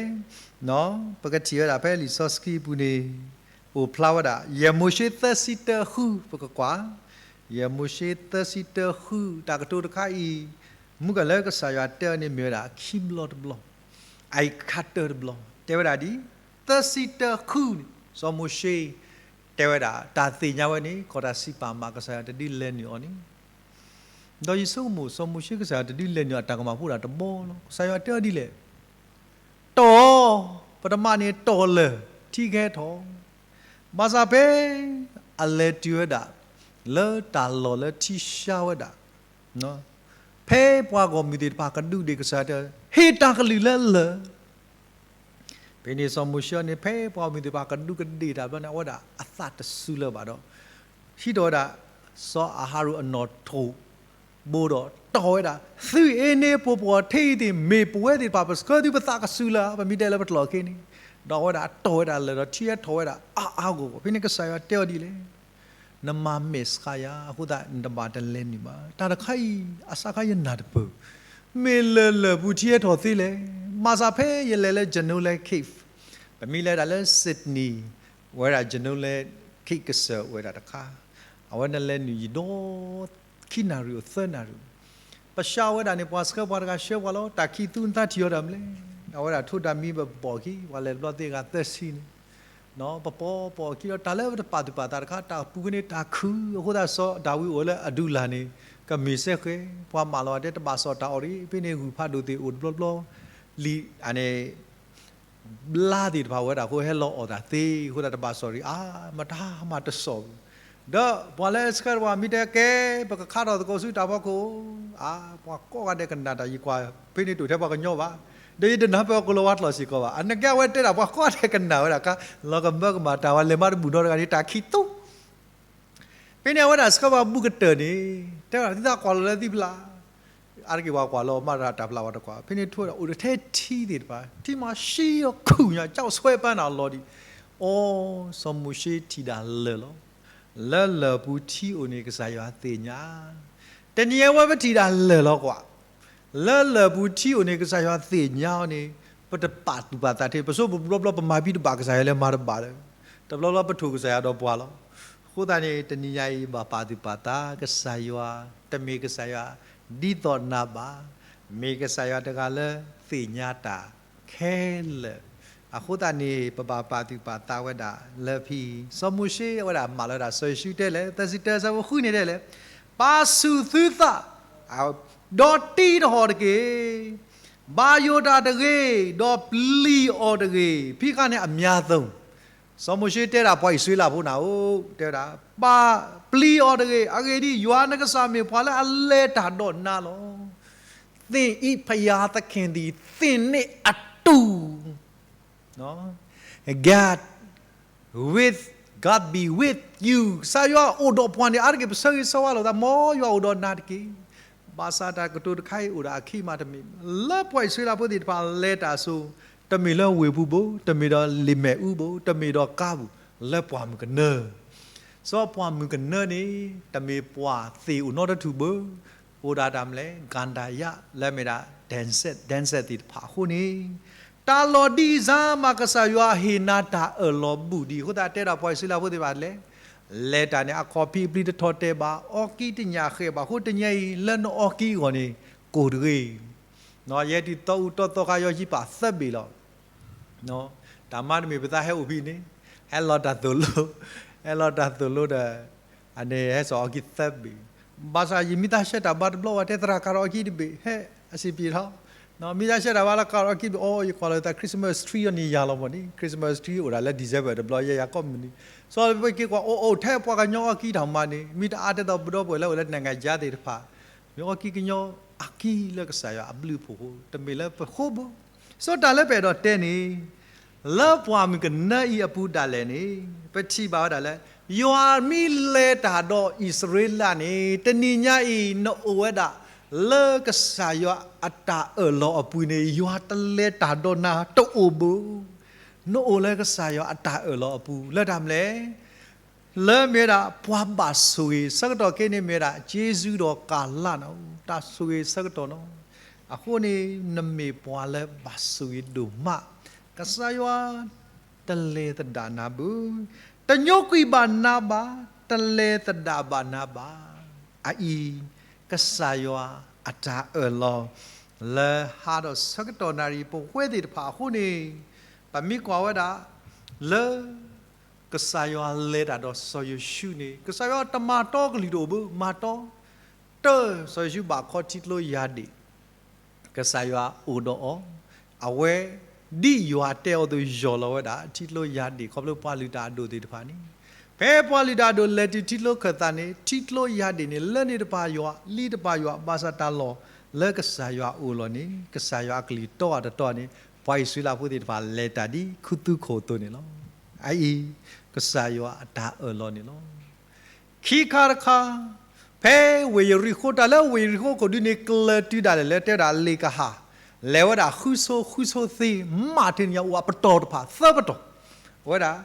ပကထံၣ်ဝဲဒၣ်ဖဲလံာ်စီဆှံအပူၤန့ၣ်, အိၣ်ဖျါဝဲဒၣ် ယဲၢ်မိၤၡ့သၢဆံတၢဃု ပကကွၢ်, ယဲၢ်မိၤၡ့သၢဆံတၢဃု တၢ်ကတိၤတခါအံၤ, မုၢ်ကလၢကစၢ်ယွၤတဲအီၤန့ၣ်မ့ၢ်ဝဲဒၣ်ခံဘျီတဘျီ, အအံၤခါတၢတဘျီ, တဲဝဲဒၣ်ဒ် သၢဆံတၢဃုန့ၣ် စီၤမိၤၡ့ တဲဝဲဒၣ် တၢ်သ့ၣ်ညါဝဲန့ၣ် ကီၢ်တၢ်စံးပာ်မး ကစၢ်ယွၤတဒုးလဲၤနုာ်အီၤန့ၣ်, ဒီးယဆိကမိၣ် စီၤမိၤၡ့ ကစၢ်ယွၤတဒုးလဲၤနုာ်အတၢ်ကမၣ်ဖိဒၣ်တဘီလီၤ. ကစၢ်ယွၤတဲအီၤဒ်လဲၣ်, တီၢ်, ပတမၤန့ၣ်တီၢ်လၢာ် ထံကဟဲထီၣ်, ဘၣ်ဆၣ်ဖဲ အလဲၤတုၤဝဲဒၣ် လၢတၢ်လီၢ်လၢထံဆါဝဲဒၣ် ဖဲပှၤဂီၢ်မုၢ်သ့ၣ်တဖၣ်ကဒူးဒ့ၣ်ကစၢ်ယွၤတဲ ဟ့ၣ်တၢ်ကလုၢ်လၢလၢာ် ဖဲန့ၣ်စီၤမိၤၡ့န့ၣ် ဖဲပှၤဂီၢ်မုၢ်သ့ၣ်တဖၣ်ကဒူးကဒ့ၣ်တၢ်ဘျီန့ၣ် အဝဲဒၣ်အသးတစူၤလၢၤဘၣ်ဒီး ဟံးထီၣ်ဝဲဒၣ် စီၤအၤဟရိၣ်အနီၣ်ထိးဘိဒီးတီၢ်ဝဲဒၣ် သုအ့န့ၣ် ပှၤထံသ့ၣ် မ့ၢ်ပဝဲသ့ၣ်တဖၣ် ပဆှၢသုပသးကစူၤလၢၤ ပမ့ၢ်တဲလၢပကျိာ်အခ့န့ၣ်, ဒီးအဝဲဒၣ်တီၢ်ဝဲဒၣ်လၢာ်ဒီးထံဟဲထီၣ်ဝဲဒၣ်အါအါဂီၢ်ဂီၢ် ဖဲန့ၣ်ကစၢ်ယွၤတဲအီၤဒ်လဲၣ် နမၤမဲာ်ဆှးယၤ အဃိသတး နတဘၣ်တလဲၤနုာ်ဘၣ်. တၢ်တခါအံၤ အစးခါယနၢ်တပၢၢ်, မ့ၢ်လၢာ်လၢာ်ပူၤထံဟဲထီၣ်သ့လဲၣ်. မၤစၢၤဖဲယလဲၤလၢ Janolan Cave, ပမ့ၢ်လဲၤဒၣ်လၢ Sydney ဝဲဒၣ် Janolan Cave ကစၢၢ်ဝဲဒၣ်တခါ, အဝဲနလဲၤနုာ်ယံာ်ဒီး ခံနၣ်ရံၣ်အိၣ်သၢနၣ်ရံၣ် ပဆှးဝဲဒၣ်န့ၣ် ပှၤဆှၢပှၤတဂၤဆှၢပှၤလီၤ. တၢ်ခံးသူနသးထံၣ်အီၤတၢ်မနုၤလဲၣ်. အဝဲဒၣ်ထိးတၢ်မံဘၣ်ပီၣ်ခံ ပှၤလဲၤတဘျီသ့ၣ်ဂၤသၢဆံန့ၣ် ပပီၣ်ပီၣ်ခံဒီး တၢ်လၢပတပာ်သူၣ်ပာ်သးတခါ တၢ်ပူၤကန့ၣ်တၢ်ခုၣ် အဃိသတးစီၤဒၤဝံးအိၣ်လၢအဒူလၢ်န့ၣ် ကမ့ၢ်စဲဃဲၤ ပှၤမၢလီၤဝဲတဲတဘၣ်စီၣ်တၢ်အီၣ်တဂ့ၤ ဖဲန့ၣ်ဂုၢ်ဖးဒိၣ်သ့ၣ်အိၣ်တဘျီဘျီ လံာ်န့ၣ် ဘျါသ့ၣ်တဖၣ်အိၣ်ဝဲဒၣ်အဃိ ဟဲလီၤအီၣ်တၢ်သ့အဃိသတး တဘၣ်စီၣ်ရံၣ်အါ မတၤမၤတစီၣ်ဘၣ်. ဒီးပှၤလၢဆှၢတပှၤမ့ၢ်တဲကဲ ပကခါထီၣ်သကိးဆူတၢ်ဖီခိၣ် အါ ပှၤကိးဂၤဒဲးကနၣ်တၢ် ယကွၢ်ဖဲန့ၣ်တအိၣ်ထဲပှၤကညီဘၣ်. ဒီးယတနၢ်ပၢၢ်ကီၤလၤဝါကျိာ်စ့ၢ်ကီးဘၣ်. အနကဲအဝဲတဲဒၣ် ပှၤကိးဂၤဒဲးကနၣ်ဝဲဒၣ်ခါ လီၤကမၢကမၣ်တၢ်ဝဲ လဲၤမးတဘူၣ်နီတဂၤန့ၣ် တၢ်ခံးသူ ဖဲန့ၣ်အဝဲဒၣ်ဆှၢပှၤဘူးကတၢၢ်န့ၣ် တဲဝဲဒၣ် သုသးကွၢ်လီၤလၢသုဖျါ, အါတက့ၢ်ပှၤကွၢ်လီၤမးတၢ်ဖျါဝဲတကွၢ်, ဖဲန့ၣ်ထိဒီးအိၣ်ထဲထံသ့ၣ်တဖၣ် ထံမၤဆှံအီၤခုၣ်ညါ ကျောက်ဆွဲပန်း အလီၤဒံး, အိ စီၤမိၤၡ့ထံၣ်ဒၣ်လၢၢ်လီၤ. လၢလၢၢ်ပူၤထံအိၣ်န့ၣ် ကစၢ်ယွၤသ့ၣ်ညါ တနံၤအံၤဝဲပထံၣ်ဒၣ်လၢၢ်လီၤကွၢ်, လၢလၢၢ်ပူၤထံအိၣ်န့ၣ် ကစၢ်ယွၤသ့ၣ်ညါအီၤန့ၣ် ပတပာ်သူၣ်ပာ်သးထဲ ပဆိပတဘျီဘျီပမၤဘံတဘၣ်ကစၢ်ယွၤလၢမၤတဘၣ်လၢၤ, တဘျီဘျီပထိၣ်ကစၢ်ယွၤဒီးပှၤလီၤ. အဃိသတးန့ၣ် တနံၤညါအံၤဘၣ်ပာ်သူၣ်ပာ်သး ကစၢ်ယွၤ တမ့ၢ်ကစၢ်ယွၤဒ်သိးနၤဘၣ်, မ့ၢ်ကစၢ်ယွၤတဂၤလၢသ့ၣ်ညါတၢ်ခဲလၢာ်. အဃိသတးန့ၣ် ပဘၣ်ပာ်သူၣ်ပာ်သးဝဲဒၣ်လၢဖဲ စီၤမိၤၡ့ဝဲဒၣ်မၤလီၤဝဲဒၣ် စီၤယိၤၡူတဲလဲၣ် သၢဆံတၢ ဆၢဖိဃုန့ၣ်တဲလဲၣ်, ပာ်ဆူၣ်သုသး ဒီးတံတဟီၣ်တက့ၢ်. ဘၣ်ယိၣ်တၢ်တဂ့ၤ, ဒီးပျံၤအီၤတဂ့ၤ. ဖဲခါန့ၣ်အများသုံး စီၤမိၤၡ့တဲဒၣ်ပှၤအံၣ်စရ့လးဖိနၤဧိၤ တဲဝဲဒၣ် ပာ်ပျံၤအီၤတဂ့ၤ. အဂ့ၢ်ဒ်အံၤ ယွၤနကစၢ်မ့ၢ်ပှၤလၢအလဲၤတၢ်ဒီးနၤလီၤ. သ့ၣ်အံၤ ဘုရားသခင်သည် သင့်နှင့်အတူ God with, God be with you. ကစၢ်ယွၤအိၣ်ဒီးပှၤန့ၣ် အါတက့ၢ်ပဆၢဂ့ၤဆၢဝါလိာ်သး မ်ယွၤအိၣ်ဒီးနၤတက့ၢ်. ဘၣ်ဆၣ်တၢ်ကတိၤတခါအံၤအိၣ်ဒီးအခံမးတမ့ၢ် လၢပှၤအံၣ်စရ့လးဖိသ့ၣ်တဖၣ်လဲၤတၢ်အစိၤ တမ့ၢ်လၢဝ့ၢ်ပူၤဘၣ်, တမ့ၢ်ဒီးလ့ၣ်မဲာ်အူဘၣ်, တမ့ၢ်ဒီးကါဘၣ်, လၢပှၢ်မုၢ်ကနၢ စီၤပှၢ်မုၢ်ကနၢန့ၣ် တမ့ၢ်ပှၤသ့ၣ်အိၣ်နီတထူၣ်ဘၣ်, အိၣ်ဒၣ်တၢ်မနုၤလဲၣ် ကၣ်ဒၤယါ လၢအမ့ၢ်ဒၣ် ဒဲၣ်စဲး ဒဲၣ်စဲးသ့ၣ်တဖၣ်အဃိန့ၣ် တၢ်လီၤဒံးစါမး ကစၢ်ယွၤဟ့ၣ်နၤတၢ်အၢၣ်လီၤဘူးဒံးအဃိသတး တဲဒၣ်ပှၤအံၣ်စရ့လးဖိသ့ၣ်တဖၣ်လဲၣ်, လဲၤတၢ်န့ၣ် အခီၣ်ဖံးအပျံၤတထီၣ်တဲာ်ဘၣ်, အီကံတညၣ်ဃဲးဘၣ်အဃိ တနံၤအံၤ လၢနအီကံအဂီၢ်န့ၣ် ကိၢ်တဂ့ၤ. ယဲတုၤသီအူတီသီခါ ယီၤဟံးပာ်သၢဘ့ၣ်လီၤ. တၢ်မၤတမ့ၢ်ပသးဟဲအိၣ်ဖဲန့ၣ်, ဟဲလီၤတၢ်သိၣ်လိ, ဟဲလီၤတၢ်သိၣ်လိဒီး အန့ၣ်ဟဲစိာ်အီကံသၢဘ့ၣ်, ဘၣ်ဆၣ်ယမ့ၢ်သးဆှၢတၢ်ဘါတဘျီဝဲ တဲသရၣ်ကၤထီၣ်အီကံတဘ့ၣ် ဟဲအဆံးပံးထီၣ်, မ့ၢ်သးဆှၢတၢ်ဘါလၢကၤထီၣ်အီကံဘ့ၣ် အိ ယကွၢ်လီၤသး Christmas tree အီၤန့ၣ်ယၤလီၤမးန့ၣ် Christmas tree အိၣ်ဒၣ်လၢ December တဘျီ ယဲယၤကိးမုၢ်နံၤ, စီၤပက့ၤကွၢ်အိၣ်အိၣ်ထဲပှၤကညီအီကံတၢ်မၤန့ၣ် မ့ၢ်တအါတဲသိးပဒီပုၢ်ဝဲၢ်လၢအိၣ်လၢ နိုင်ငံခြား သ့ၣ်တဖၣ် မ့ၢ်အီကံကညီအီကံလၢကစၢ်ယွၤအဘျုးအဖှိၣ်အဃိ တမ့ၢ်လၢပဃိဘၣ်. စီၤတၢ်လၢပအဲၣ်ဒိးတဲန့ၣ် လၢပှၢ်မုၢ်ကနၢအံၤအပူၤဒၣ်လဲာ်န့ၣ် ပထံၣ်ဘၣ်ဝဲဒၣ်လၢ ယွၤမ့ၢ်လဲၤတၢ်ဒီးအံၣ်စရ့လးန့ၣ် တနံၤညါအံၤ နအိၣ်ဝဲဒၣ်လၢကစၢ်ယွၤအတၢ်အၢၣ်လီၤအပူၤန့ၣ် ယွၤတလဲၤတၢ်ဒီးနၤတအိၣ်ဘၣ်. နအိၣ်လၢကစၢ်ယွၤအတၢ်အၢၣ်လီၤအပူၤ လၢတၢ်မနုၤလဲၣ် လၢမ့ၢ်ဝဲဒၣ် ပှၤဘၣ်ဆိၣ်ဂ့ၤဆၢကတီၢ်ခဲအံၤန့ၣ် မ့ၢ်ဝဲဒၣ် ကျေးဇူးတော်ကာလ န့ၣ် တၢ်ဆိၣ်ဂ့ၤဆၢကတီၢ်န့ၣ်, အဃိန့ၣ် နမ့ၢ်ပှၤလၢဘၣ်ဆိၣ်ဂ့ၤဒိၣ်မး, ကစၢ်ယွၤ တလဲၤသဒၣ်နၤဘၣ်, တညိကွံာ်ဘၣ်နၤဘၣ်, တလဲၤသဒၣ်ဘၣ်နၤဘၣ်. အအံၤ ကစၢ်ယွၤအတၢ်အၢၣ်လီၤ လၢဟါဒီးဆၢကတီၢ်နၣ်ရံၣ် ပဝဲသ့ၣ်တဖၣ်အဃိန့ၣ်, ပမ့ၢ်ကွၢ်ဝဲဒၣ် လၢ ကစၢ်ယွၤလဲၤတၢ်ဒီးစီၤယိၤၡူန့ၣ် ကစၢ်ယွၤတမၤတီကလုၢ်တအိၣ်ဘၣ်, မၤတီ တၢ် စီၤယိၤၡူဘၣ်ခီထံကျိယၢ်ဒ့ၣ်, ကစၢ်ယွၤအိၣ်ဒီးအီၤ, အဝဲ ဒ်ယွၤတဲအီၤအသိး ယီၢ်လီၤဝဲဒၣ်ထံကျိယၢ်ဒ့ၣ် ခီဖျိပှၤလုၢ်တၢ်အဒိၣ်သ့ၣ်တဖၣ်န့ၣ်, ဖဲပှၤလုၢ်တၢ်အဒိၣ်လဲၤတုၤထံကျိခၢၣ်သးန့ၣ် ထံကျိယၢ်ဒ့ၣ်န့ၣ် လၢန့ၣ်တပၤယွၤ လံတပၤယွၤ ဘၣ်ဆၣ်တၢ်လီၢ်လၢကစၢ်ယွၤအအိၣ်လီၤန့ၣ် ကစၢ်ယွၤအကလုၢ်တီအတတီန့ၣ် ပှၤအံၣ်စရ့လးဖိသ့ၣ်တဖၣ်လဲၤတၢ်ဒ်ခူသူၣ်ခိၣ်အသိးန့ၣ်လီၤ. အအံၤ ကစၢ်ယွၤအတၢ်အၢၣ်လီၤန့ၣ်လီၤ. ခံခါတခါ, ဖဲဝ့ၢ်ယရံၣ်ဃိး တၢ်လၢဝ့ၢ်ယရံၣ်ဃိးခိၣ်ဒုန့ၣ် ကျၢၤတုၤဒၣ်လဲာ်လၢတဲဝဲဒၣ်လ့ၣ်ကဟၣ်, လဲၤဝဲဒၣ်ဃုဆိ ဃုဆိသ့ မးတ့ၢ်နံၣ်ညါအိၣ်အပတီၢ်တဖၣ် သၢပတီၢ်, အဝဲဒၣ်,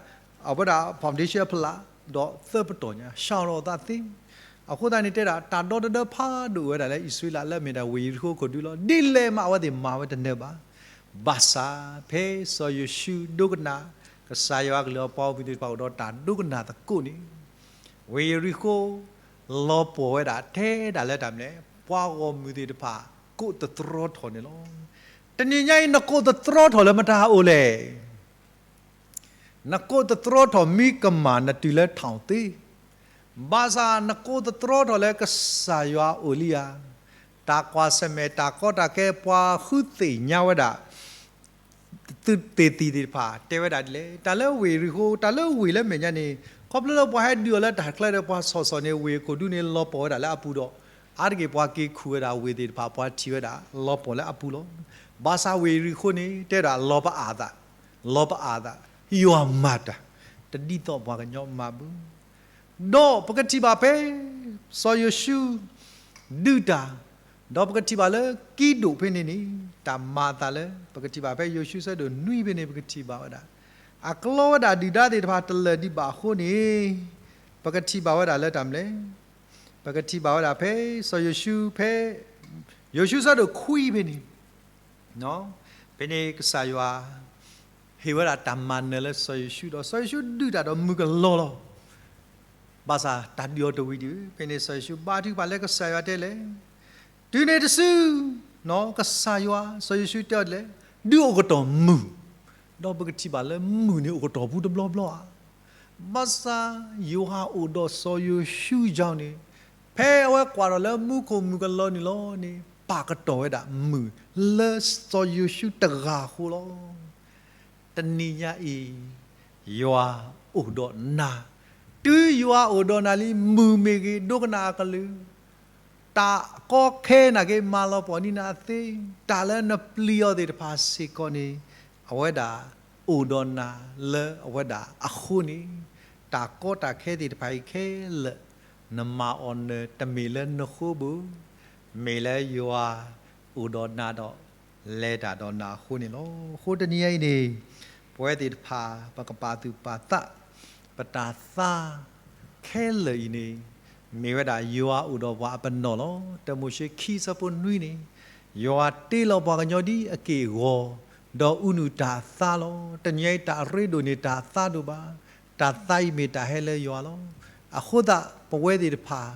အဝဲဒၣ် foundation အဖီလာ် ဒီးသၢပတီၢ်ညါ ဆှၢထီၣ်အသးသ့ အဃိသတးန့ၣ်တဲဒၣ် တၢ်ဒီတဒၢဖးဒိၣ်ဝဲဒၣ်လၢအံၣ်စရ့လးလၢအမ့ၢ်ဒၣ်ဝ့ၢ်ယရံၣ်ဃိးခိၣ်ဒုလီၤ. ဒ်လဲၣ်မးအဝဲသ့ၣ်မၤဝဲတနၢၤဘၣ်. ဘၣ်ဆၣ် ဖဲစီၤယိၤၡူဒိကနၣ် ကစၢ်ယွၤအကလုၢ်အီၤ ပှၤဂီၢ်မုၢ်သ့ၣ်တဖၣ်အိၣ်ဒီးတၢ်ဒိကနၣ်သကိးန့ၣ်, ဝ့ၢ်ယရံၣ်ဃိး လီၤပှီၢ်ဝဲဒၣ်ထဲဒၣ်လၢတၢ်မနုၤလဲၣ် ပှၤဂီၢ်မုၢ်သ့ၣ်တဖၣ် ကိးသတြီထီၣ်န့ၣ်လီၤ. တနံၤညါအံၤ နကိးသတြီထီၣ်လၢမတၤအအိၣ်လဲၣ် နကိးသတြီထီၣ်မံကမၣ်နတုၤလၢထီၣ်သ့, ဘၣ်ဆၣ်နကိးသတြီထီၣ်လၢကစၢ်ယွၤအအိၣ်လံဧါ. တၢ်ကွၢ်ဆၢၣ်မဲာ်တၢ်ကီတၢ်ခဲ ပှၤဃုသ့ၣ်ညါဝဲဒၣ် သုးသ့ၣ်သံၣ်သ့ၣ်တဖၣ်တဲဝဲဒၣ်ဒ်လဲၣ်, တၢ်လၢဝ့ၢ်ယရံၣ်ဃိ, တၢ်လၢဝ့ၢ်လၢမဲာ်ညါန့ၣ် ခီဖျိလၢပှၤဟဲဒုးအီၤလၢတၢ်ချၢဒီး ပှၤဆီၣ်ဆီၣ်န့ၣ် ဝ့ၢ်အကိၣ်ဒူန့ၣ် လီၤပှီၢ်ဝဲဒၣ်လၢအပူၤဒီး အါတက့ၢ်ပှၤက့ၤခူၣ်ဝဲဒၣ်ဝ့ၢ်သ့ၣ်တဖၣ် ပှၤထံၣ်ဝဲဒၣ် လီၤပှီၢ်လၢအပူၤလီၤ. ဘၣ်ဆၣ်ဝ့ၢ်ယရံၣ်ဃိန့ၣ် တဲဒၣ်လီၤပအၢ်သး, လီၤပအၢ်သး, ယွၤမၤတၢ် တဒ်သိးပှၤကညီမၤဘၣ်. ဒီးပကထံၣ်ဘၣ်ဖဲ စီၤယိၤၡူ ဒုးတၢ်, ဒီးပကထံၣ်ဘၣ်လၢကံးဒိၣ်ဖဲန့ၣ်န့ၣ် တၢ်မၤအသးလၢ ပကထံၣ်ဘၣ်ဖဲယိၤၡူဆၢဒိၣ်နွံဖဲန့ၣ် ပကထံၣ်ဘၣ်ဝဲဒၣ် အကျီဝဲဒၣ်ဒုၣ်ဒါသ့ၣ်တဖၣ်တလၢာ်ဒံးဘၣ်အဃိန့ၣ် ပကထံၣ်ဘၣ်ဝဲဒၣ်လၢတၢ်မနုၤလဲၣ်, ပကထံၣ်ဘၣ်ဝဲဒၣ်ဖဲ စီၤယိၤၡူ ဖဲ ယိၤၡူဆၢဒိၣ်ခွံဖဲန့ၣ် ဖဲန့ၣ်ကစၢ်ယွၤ ဟ့ၣ်ဝဲဒၣ်တၢ်မၤနၢၤလၢစီၤယိၤၡူဒီး စီၤယိၤၡူဒုးတၢ်ဒီးမုၢ်ကလီၤလီၤ. ဘၣ်ဆၣ်တၢ်ဒုးအီၤတဝံၤဒံး, ဖဲန့ၣ်စီၤယိၤၡူဘါထုကဖၣ်လၢကစၢ်ယွၤတဲလဲၣ်, တုၤန့ၣ်တစု ကစၢ်ယွၤ စီၤယိၤၡူတဲအီၤဒ်လဲၣ်, ဒုးအိၣ်ကတီၢ်မုၢ်, ဒီးပကထံၣ်ဘၣ်လၢမုၢ်န့ၣ်အိၣ်ကတီၢ်ပူၤတဘျီဘျီဧါ. ဘၣ်ဆၣ်ယွၤအိၣ်ဒီးစီၤယိၤၡူအကြောင်းန့ၣ် ဖဲအဝဲကွၢ်ဒီးလၢမူခိၣ်မုၢ်ကလီၤန့ၣ်လီၤန့ၣ် ပာ်ကတီၢ်ဝဲဒၣ်မုၢ်လၢစီၤယိၤၡူတဂၤအဃိလီၤ. တနံၤညါအံၤ ယွၤအိၣ်ဒီးနၤ, တုၤယွၤအိၣ်ဒီးနၤလံ မုၢ်မ့ၢ်ဂ့ၤ ဒိကနၣ်အကလုၢ်, တၢ်ကီခဲနာ်က့ မၤလီၤပှီၢ်န့ၢ်နၤသ့, တၢ်လၢနပျံၤအီၤသ့ၣ်တဖၣ်စ့ၢ်ကီးန့ၣ် အဝဲဒၣ်အိၣ်ဒီးနၤလၢအဝဲဒၣ်အဃိန့ၣ်, တၢ်ကီတၢ်ခဲသ့ၣ်တဖၣ်အံၤခဲလၢာ် နမၤအီၤနၢၤ တမ့ၢ်လၢနဃိဘၣ်, မ့ၢ်လၢယွၤအိၣ်ဒီးနၤဒီး လဲၤတၢ်ဒီးနၤအဃိန့ၣ်လီၤ. အဃိတနံၤညါအံၤန့ၣ် ပဝဲသ့ၣ်တဖၣ် ပကပာ်သူၣ်ပာ်သး ပတၢ်သါခဲလၢာ်အံၤန့ၣ် မ့ၢ်ဝဲဒၣ်ယွၤအိၣ်ဒီးပှၤအပနီၣ်လီၤ. တၢမိၤၡ့ခံဆၢဖိနွံန့ၣ် ယွၤတ့လီၤပှၤကညီဒ်အက့ၢ်အဂီၤ ဒီးအူနုၢ်တၢ်သါလီၤ. တနံၤညါအံၤတၢ်ရ့ဒိၣ်န့ၣ် တၢ်သါဒိၣ်ဘၣ်, တၢ်သါအံၤမ့ၢ်တၢ်ဟဲလၢယွၤလီၤ. အဃိသတး ပဝဲသ့ၣ်တဖၣ်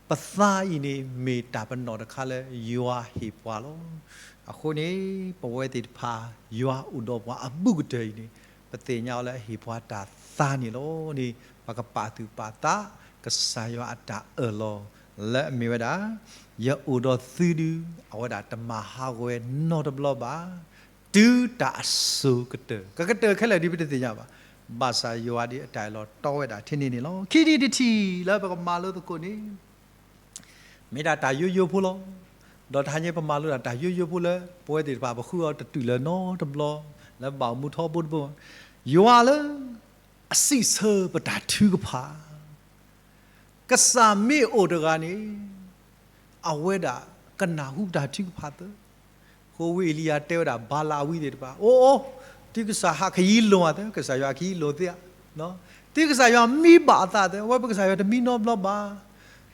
ပသါအံၤန့ၣ် မ့ၢ်တၢ်ပနီၣ်တခါလၢယွၤဟ့ၣ်ပှၤလီၤ. အဃိန့ၣ် ပဝဲသ့ၣ်တဖၣ် ယွၤအိၣ်ဒီးပှၤအဘူးကတၢၢ်အံၤန့ၣ် ပသ့ၣ်ညါအီၤလၢအဟ့ၣ်ပှၤတၢ်သါန့ၣ်လီၤန့ၣ် ပကပာ်သူၣ်ပာ်သး ကစၢ်ယွၤအတၢ်အၢၣ်လီၤ လၢအမ့ၢ်ဝဲဒၣ် ယအိၣ်ဒီးသုဒုး အဝဲဒၣ်တမၤဟးဂီၤဝဲနီတဘျီဘၣ် တုၤတၢ်အစိၤကတၢၢ်, ကကတၢၢ်ခဲလၢာ်ဒ်ပတသ့ၣ်ညါဘၣ်. ဘၣ်ဆၣ်ယွၤဒ်အတၢ်အၢၣ်လီၤတီဝဲဒၣ်ထဲန့ၣ်န့ၣ်လီၤ. ခံထံၣ်တထံၣ်လၢပကမၤလိသကိးန့ၣ် မ့ၢ်ဒၣ်တၢ်ယိယိဖိလီၤ. ဒီးတဟါညါပမၤလိဒၣ်တၢ်ယိယိဖိလၢ ပဝဲသ့ၣ်တဖၣ်ပဃုအီၤတတုၤလၢၤနီတဘျီ လၢဘၣ်အိၣ်မူထီဘိတဘိ ယွၤလၢ အစံးဆၢပတၢ်ထုကဖၣ် ကစၢ်မ့ၢ်အိၣ်တဂၤန့ၣ် အဝဲဒၣ်ကနၢ်ဟူတၢ်ထုကဖၣ်သၢ. အဃိဝံအ့လံယၤတဲဝဲဒၣ် ဘၤလးအဝံသ့ၣ်တဖၣ် အိၣ်အိၣ်, သုကစၢ်ဟးခယံလိၤအသၢ, ကစၢ်ယွၤခယံလိၤသ့ဧါ. သုကစၢ်ယွၤမံဘၣ်အသးသၢ, အဝဲပကစၢ်ယွၤတမံနီတဘျီဘၣ်.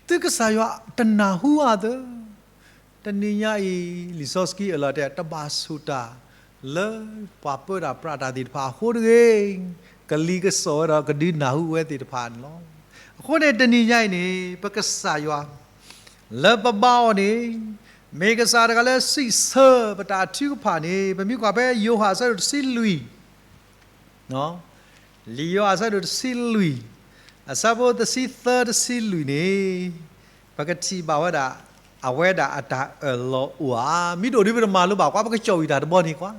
သုကစၢ်ယွၤတနၢ်ဟူအသၢ. တနံၤညါအံၤ လံာ်စီဆှံအၢၣ်လီၤတဲ တဘၣ်ဆိၣ်တၢ် လၢပှၤပၢတၢ်ပြးတၢ်သ့ၣ်တဖၣ်အဃိတဂ့ၤ, ကလံၤကစီၣ်ဝဲဒီးကဒုးနၢ်ဟူဝဲသ့ၣ်တဖၣ်န့ၣ်လီၤ. အဃိန့ၣ်တနံၤညါအံၤန့ၣ် ပကစၢ်ယွၤ လၢပဘါအီၤန့ၣ် မ့ၢ်ကစၢ်တဂၤလၢစံးဆၢပတၢ်ထုကဖၣ်န့ၣ် ပမ့ၢ်ကွၢ်ဖဲယိၤဟၣ်အဆၢဒိၣ်တဆံလွံၢ် လံာ်ယိၤဟၣ်အဆၢဒိၣ်တဆံလွံၢ် အဆၢဖိတဆံသၢတဆံလွံၢ်န့ၣ် ပကထံၣ်ဘၣ်ဝဲဒၣ် အဝဲဒၣ်အတၢ်အၢၣ်လီၤအိၣ်ဧါ. မ့ၢ်တအိၣ်ဒ်ပတမၤလိဘၣ်ကွၢ် ပကကၠီၣ်ဝံၤတၢ်တဘီန့ၣ်ကွၢ်,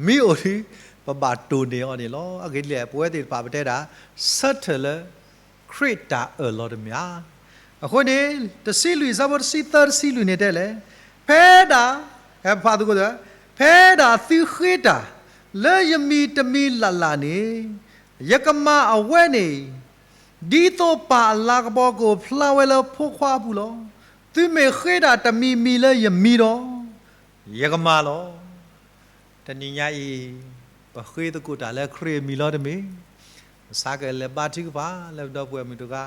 မ့ၢ်အိၣ်ဒ် ပဘၣ်တိၢ်န့ၢ်အီၤန့ၣ်လီၤ. အဂ့ၢ်ဒ်လဲၣ် ပဝဲသ့ၣ်တဖၣ်ပတဲဒၣ် ဆၢထၢၣ်လၢ ခရံာ်တၢ်အၢၣ်လီၤတမ့ၢ်ဧါ. အဃိန့ၣ် တဆံလွံၢ် အဆၢဖိတဆံသၢတဆံလွံၢ်န့ၣ်တဲလဲၣ်, ဖဲဒၣ် ဖးသကိး ဖဲဒၣ်သုဃ့တၢ် လၢယမံၤတမံၤလၢ်လၢ်န့ၣ် ယကမၤအဝဲန့ၣ် ဒ်သိးပၢ်အလၤကပီၤကအိၣ်ဖျါဝဲလၢဖိခွါအပူၤလီၤ. သုမ့ၢ်ဃ့တၢ်တမံၤမံၤလၢယမံၤဒီး ယကမၤလီၤ. တနံၤညါအံၤ ပဃ့သကိးတၢ်လၢခရံာ်အမံၤလီၤတမ့ၢ်, ပဆါကလဲၤဘါထုကဖၣ်လၢပဒီပုၢ်ဝဲၢ်မုၣ်တဂၤ,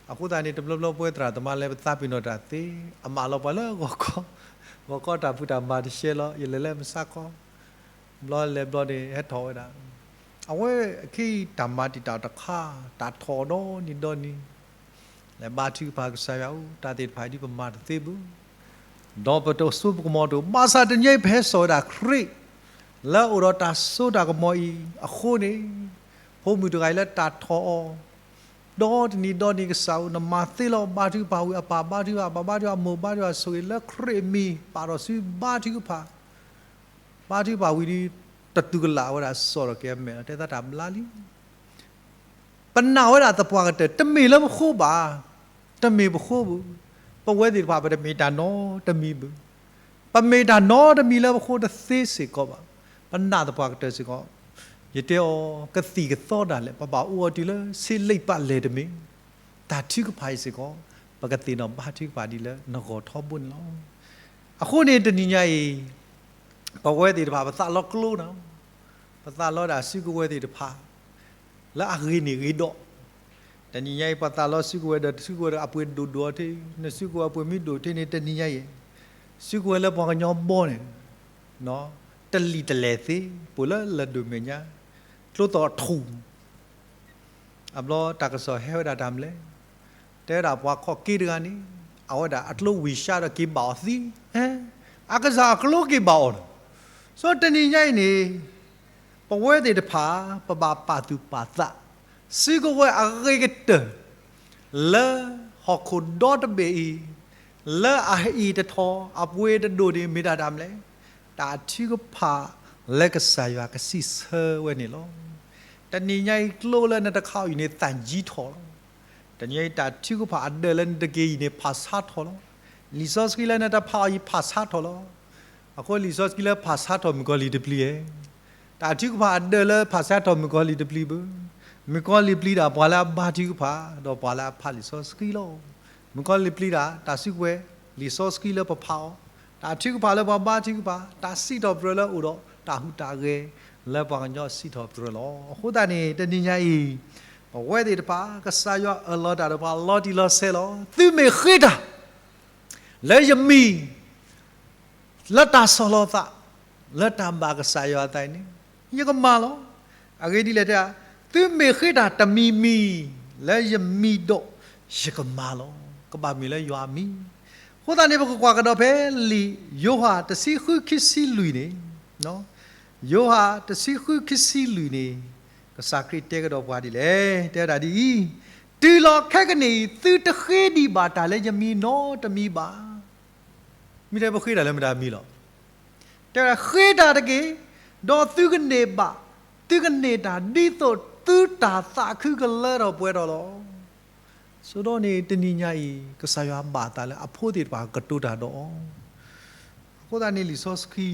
အဃိသတးန့ၣ် တဘျီဘျီပဝဲသရၣ်သမါလၢပသးပ့ၤနီၣ်တၢ်သ့, အမၢလီၤပှၤလၢဂီၤခီ, ဂီၤခီတၢ်ဖုးတၢ်မၤတရှဲလီၤ, ယလဲၤလၢမုၢ်ဆါခီ, ဘျီလဲၤဘျီန့ၣ် ဟဲထီၣ်ဝဲဒၣ်, အဝဲအခံတၢ်မၤတံာ်တာ်တခါ, တၢ်ထီၣ်ဒီနံၤဒီနံၤ လဲၤဘါထုကဖၣ်ကစၢ်ယွၤအိၣ်, တၢ်သ့ၣ်တဖၣ်ဒ်ပမၤတသ့ဘၣ်, ဒီးပတစိပကမီၤတအိၣ်, ဘၣ်ဆၣ်တနံၤအံၤပဟဲစိာ်ဝဲဒၣ်ခရံာ် လၢအအိၣ်ဒီးတၢ်စိတၢ်ကမီၤအံၤအဃိန့ၣ်, ဖိမုၣ်တဂၤအံၤလၢတၢ်ထီၣ်အီၤ, ဒီတနံၤဒီနံၤကစၢ်ဧၢ, နမၤသ့လီၤ, ဘါထုကဖၣ်ဝံၤ အပၢ်ဘါထုကဖၣ်, အပၢ်ဘါထုကဖၣ်, အမိၢ်ဘါထုကဖၣ်, ဆိၣ်ဂ့ၤလၢခရံာ်အမံၤ ပာ်ထီၣ်ဆူဘါထုကဖၣ် ဘါထုကဖၣ်ဝံၤဒီး တတူၢ်ကလာ်ဝဲဒၣ်စီၣ်ထီၣ်က့ၤအမဲာ်လီၤ, တဲသးတၢ်ဘျါလံ. ပနာ်ဝဲဒၣ်သပှၢ်ကတၢၢ် တမ့ၢ်လၢပဃိဘၣ်, တမ့ၢ်ပဃိဘၣ်. ပဝဲသ့ၣ်တဖၣ် ပတမ့ၢ်တၢ်နီတမံၤဘၣ်. ပမ့ၢ်တၢ်နီတမံၤလၢပဃိတသ့စ့ၢ်ကီးဘၣ်. ပနာ်သပှၢ်ကတၢၢ်စ့ၢ်ကီး, ယတဲအီၤ ကသံၣ်ကသီဒၣ်လဲာ် ပဘၣ်အိၣ်အီၤတုၤလၢ ဆ့လ့ၣ်ပာ်လဲၢ်တမ့ၢ်, တၢ်ထုကဖၣ်အံၤစ့ၢ်ကီး ပကသ့ၣ်နီၣ်ဘါထုကဖၣ်ဒ်လၢနဂီၢ်ထီဘိန့ၣ်လီၤ. အဃိန့ၣ် တနံၤညါအံၤ ပဝဲသ့ၣ်တဖၣ် ပသးလီကျိနၤ, ပသးလီဒၣ်စုကဝဲၤသ့ၣ်တဖၣ် လၢအဂ့ၤန့ၢ်ဂ့ၤဒီး, တနံၤညါအံၤ ပှၤသးလီစုကဝဲၤဒီး စုကဝဲၤဒီးအပှ့ၤဒိၣ်ဒိၣ်အီၤထဲ, နစုကဝဲၤအပှ့ၤမ့ၢ်ဒိၣ်ထဲန့ၣ် တနံၤညါအံၤ စုကဝဲၤလၢပှၤကညီဘီန့ၣ် တလံာ်တလဲၢ်သ့ ပှဲၤလၢလၢၢ်ဒိၣ်မဲာ်ညါ ကျိသီၣ်ထူၣ် အဘျီတၢ်ကစီၣ်ဟဲဝဲဒၣ်တၢ်မနုၤလဲၣ်, တဲဝဲဒၣ်ပှၤခီၣ်က့တဂၤန့ၣ် အဝဲဒၣ်အကျိဝံၢ်ရှါဒီးက့ၤဘၣ်အီၤသံ, အကစၢ်အကျိက့ၤဘၣ်အီၤလီၤ. ဆိတနံၤညါအံၤန့ၣ် ပဝဲသ့ၣ်တဖၣ် ပဘၣ်ပာ်သူၣ်ပာ်သး စုကဝဲၤအဂ့ၤကတၢၢ် လၢဟီၣ်ခိၣ်ဒီတဘ့ၣ်အံၤ လၢအဟံၣ်တထီၣ် အပှ့ၤတဒိၣ်န့ၣ် မ့ၢ်တၢ်တၢ်မနုၤလဲၣ်, တၢ်ထုကဖၣ်လၢကစၢ်ယွၤကစံးဆၢဝဲန့ၣ်လီၤ. တနံၤညါအံၤ ကျိလၢနတခးအီၤအံၤန့ၣ် သၣ်ကၠံထီၣ်လီၤ. တနံၤညါအံၤ တၢ်ထုကဖၣ်အဒၢးလၢနတက့ၤအံၤန့ၣ် ဖးဆါထီၣ်လီၤ. လံာ်စီဆှံလၢနတဖးအီၤအံၤ ဖးဆါထီၣ်လီၤ. အဃိလံာ်စီဆှံလၢဖးဆါထီၣ် မုၣ်ကီၤလံၢ်တပျံၤဧါ. တၢ်ထုကဖၣ်အဒၢးလၢဖးဆါထီၣ် မုၣ်ကီၤလံၢ်တပျံၤဘၣ်. မုၣ်ကီၤလံၢ်ပျံၤဒၣ်ပှၤလၢအဘါထုကဖၣ် ဒီးပှၤလၢအဖးလံာ်စီဆှံလီၤ. မုၣ်ကီၤလံၢ်ပျံၤဒၣ်တၢ်စုကဝဲၤ လံာ်စီဆှံလၢပဖးအီၤ, တၢ်ထုကဖၣ်လၢပှၤဘါထုကဖၣ်, တၢ်စံးထီၣ်ပတြၢၤလၢအအိၣ်ဒီးတၢ်ဟူးတၢ်ဂဲၤလၢပှၤကညီစံးထီၣ်ပတြၢၤလီၤ. အဃိသတးန့ၣ် တနံၤညါအံၤ ပဝဲသ့ၣ်တဖၣ် ကစၢ်ယွၤအၢၣ်လီၤတၢ်ဒီးပှၤလီၤတံၢ်လီၤဆဲးလီၤ. သုမ့ၢ်ဃ့တၢ် လၢယမံၤ လၢတၢ်ဆီၣ်လီၤသး လၢတၢ်ဘၣ်ကစၢ်ယွၤအသးအံၤန့ၣ် ယကမၤလီၤ. အဂ့ၢ်ဒ်လဲၣ်တဲ, သုမ့ၢ်ဃ့တၢ်တမံၤမံၤ လၢယမံၤဒီး ယကမၤလီၤ. ကဘၣ်မ့ၢ်လၢယွၤအမံၤ. အဃိသတးန့ၣ် ပကကွၢ်ကဒီးဖဲလံာ်ယိၤဟၣ်တဆံဃုခံဆံလွံၢ်န့ၣ်, ယိၤဟၣ်တဆံဃုခံဆံလွံၢ်န့ၣ် ကစၢ်ခရံာ်တဲကဒီးပှၤဒ်လဲၣ်, တဲဝဲဒၣ်ဒ်အံၤ, တုၤလီၤခဲကနံၣ်အံၤ သုတဃ့ဒံးဘၣ်တၢ်လၢယမံၤနီတမံၤဘၣ်. မ့ၢ်တဲပဃ့တၢ်လၢမတၤမံၤလီၤ. တဲဝဲဒၣ် ဃ့တၢ်တက့ၢ်, ဒီးသုကန့ၢ်ဘၣ်, သုကန့ၢ်တၢ်ဒ်သိးသုတၢ်သးခုကလၢထီၣ်ပှဲၤထီၣ်လီၤ. ဆိဒီးန့ၣ် တနံၤညါအံၤ ကစၢ်ယွၤဘၣ်သးလၢအဖိသ့ၣ်တဖၣ်ကတိၤတၢ်ဒီးအီၤ. အဃိသတးန့ၣ် လံာ်စီဆှံ,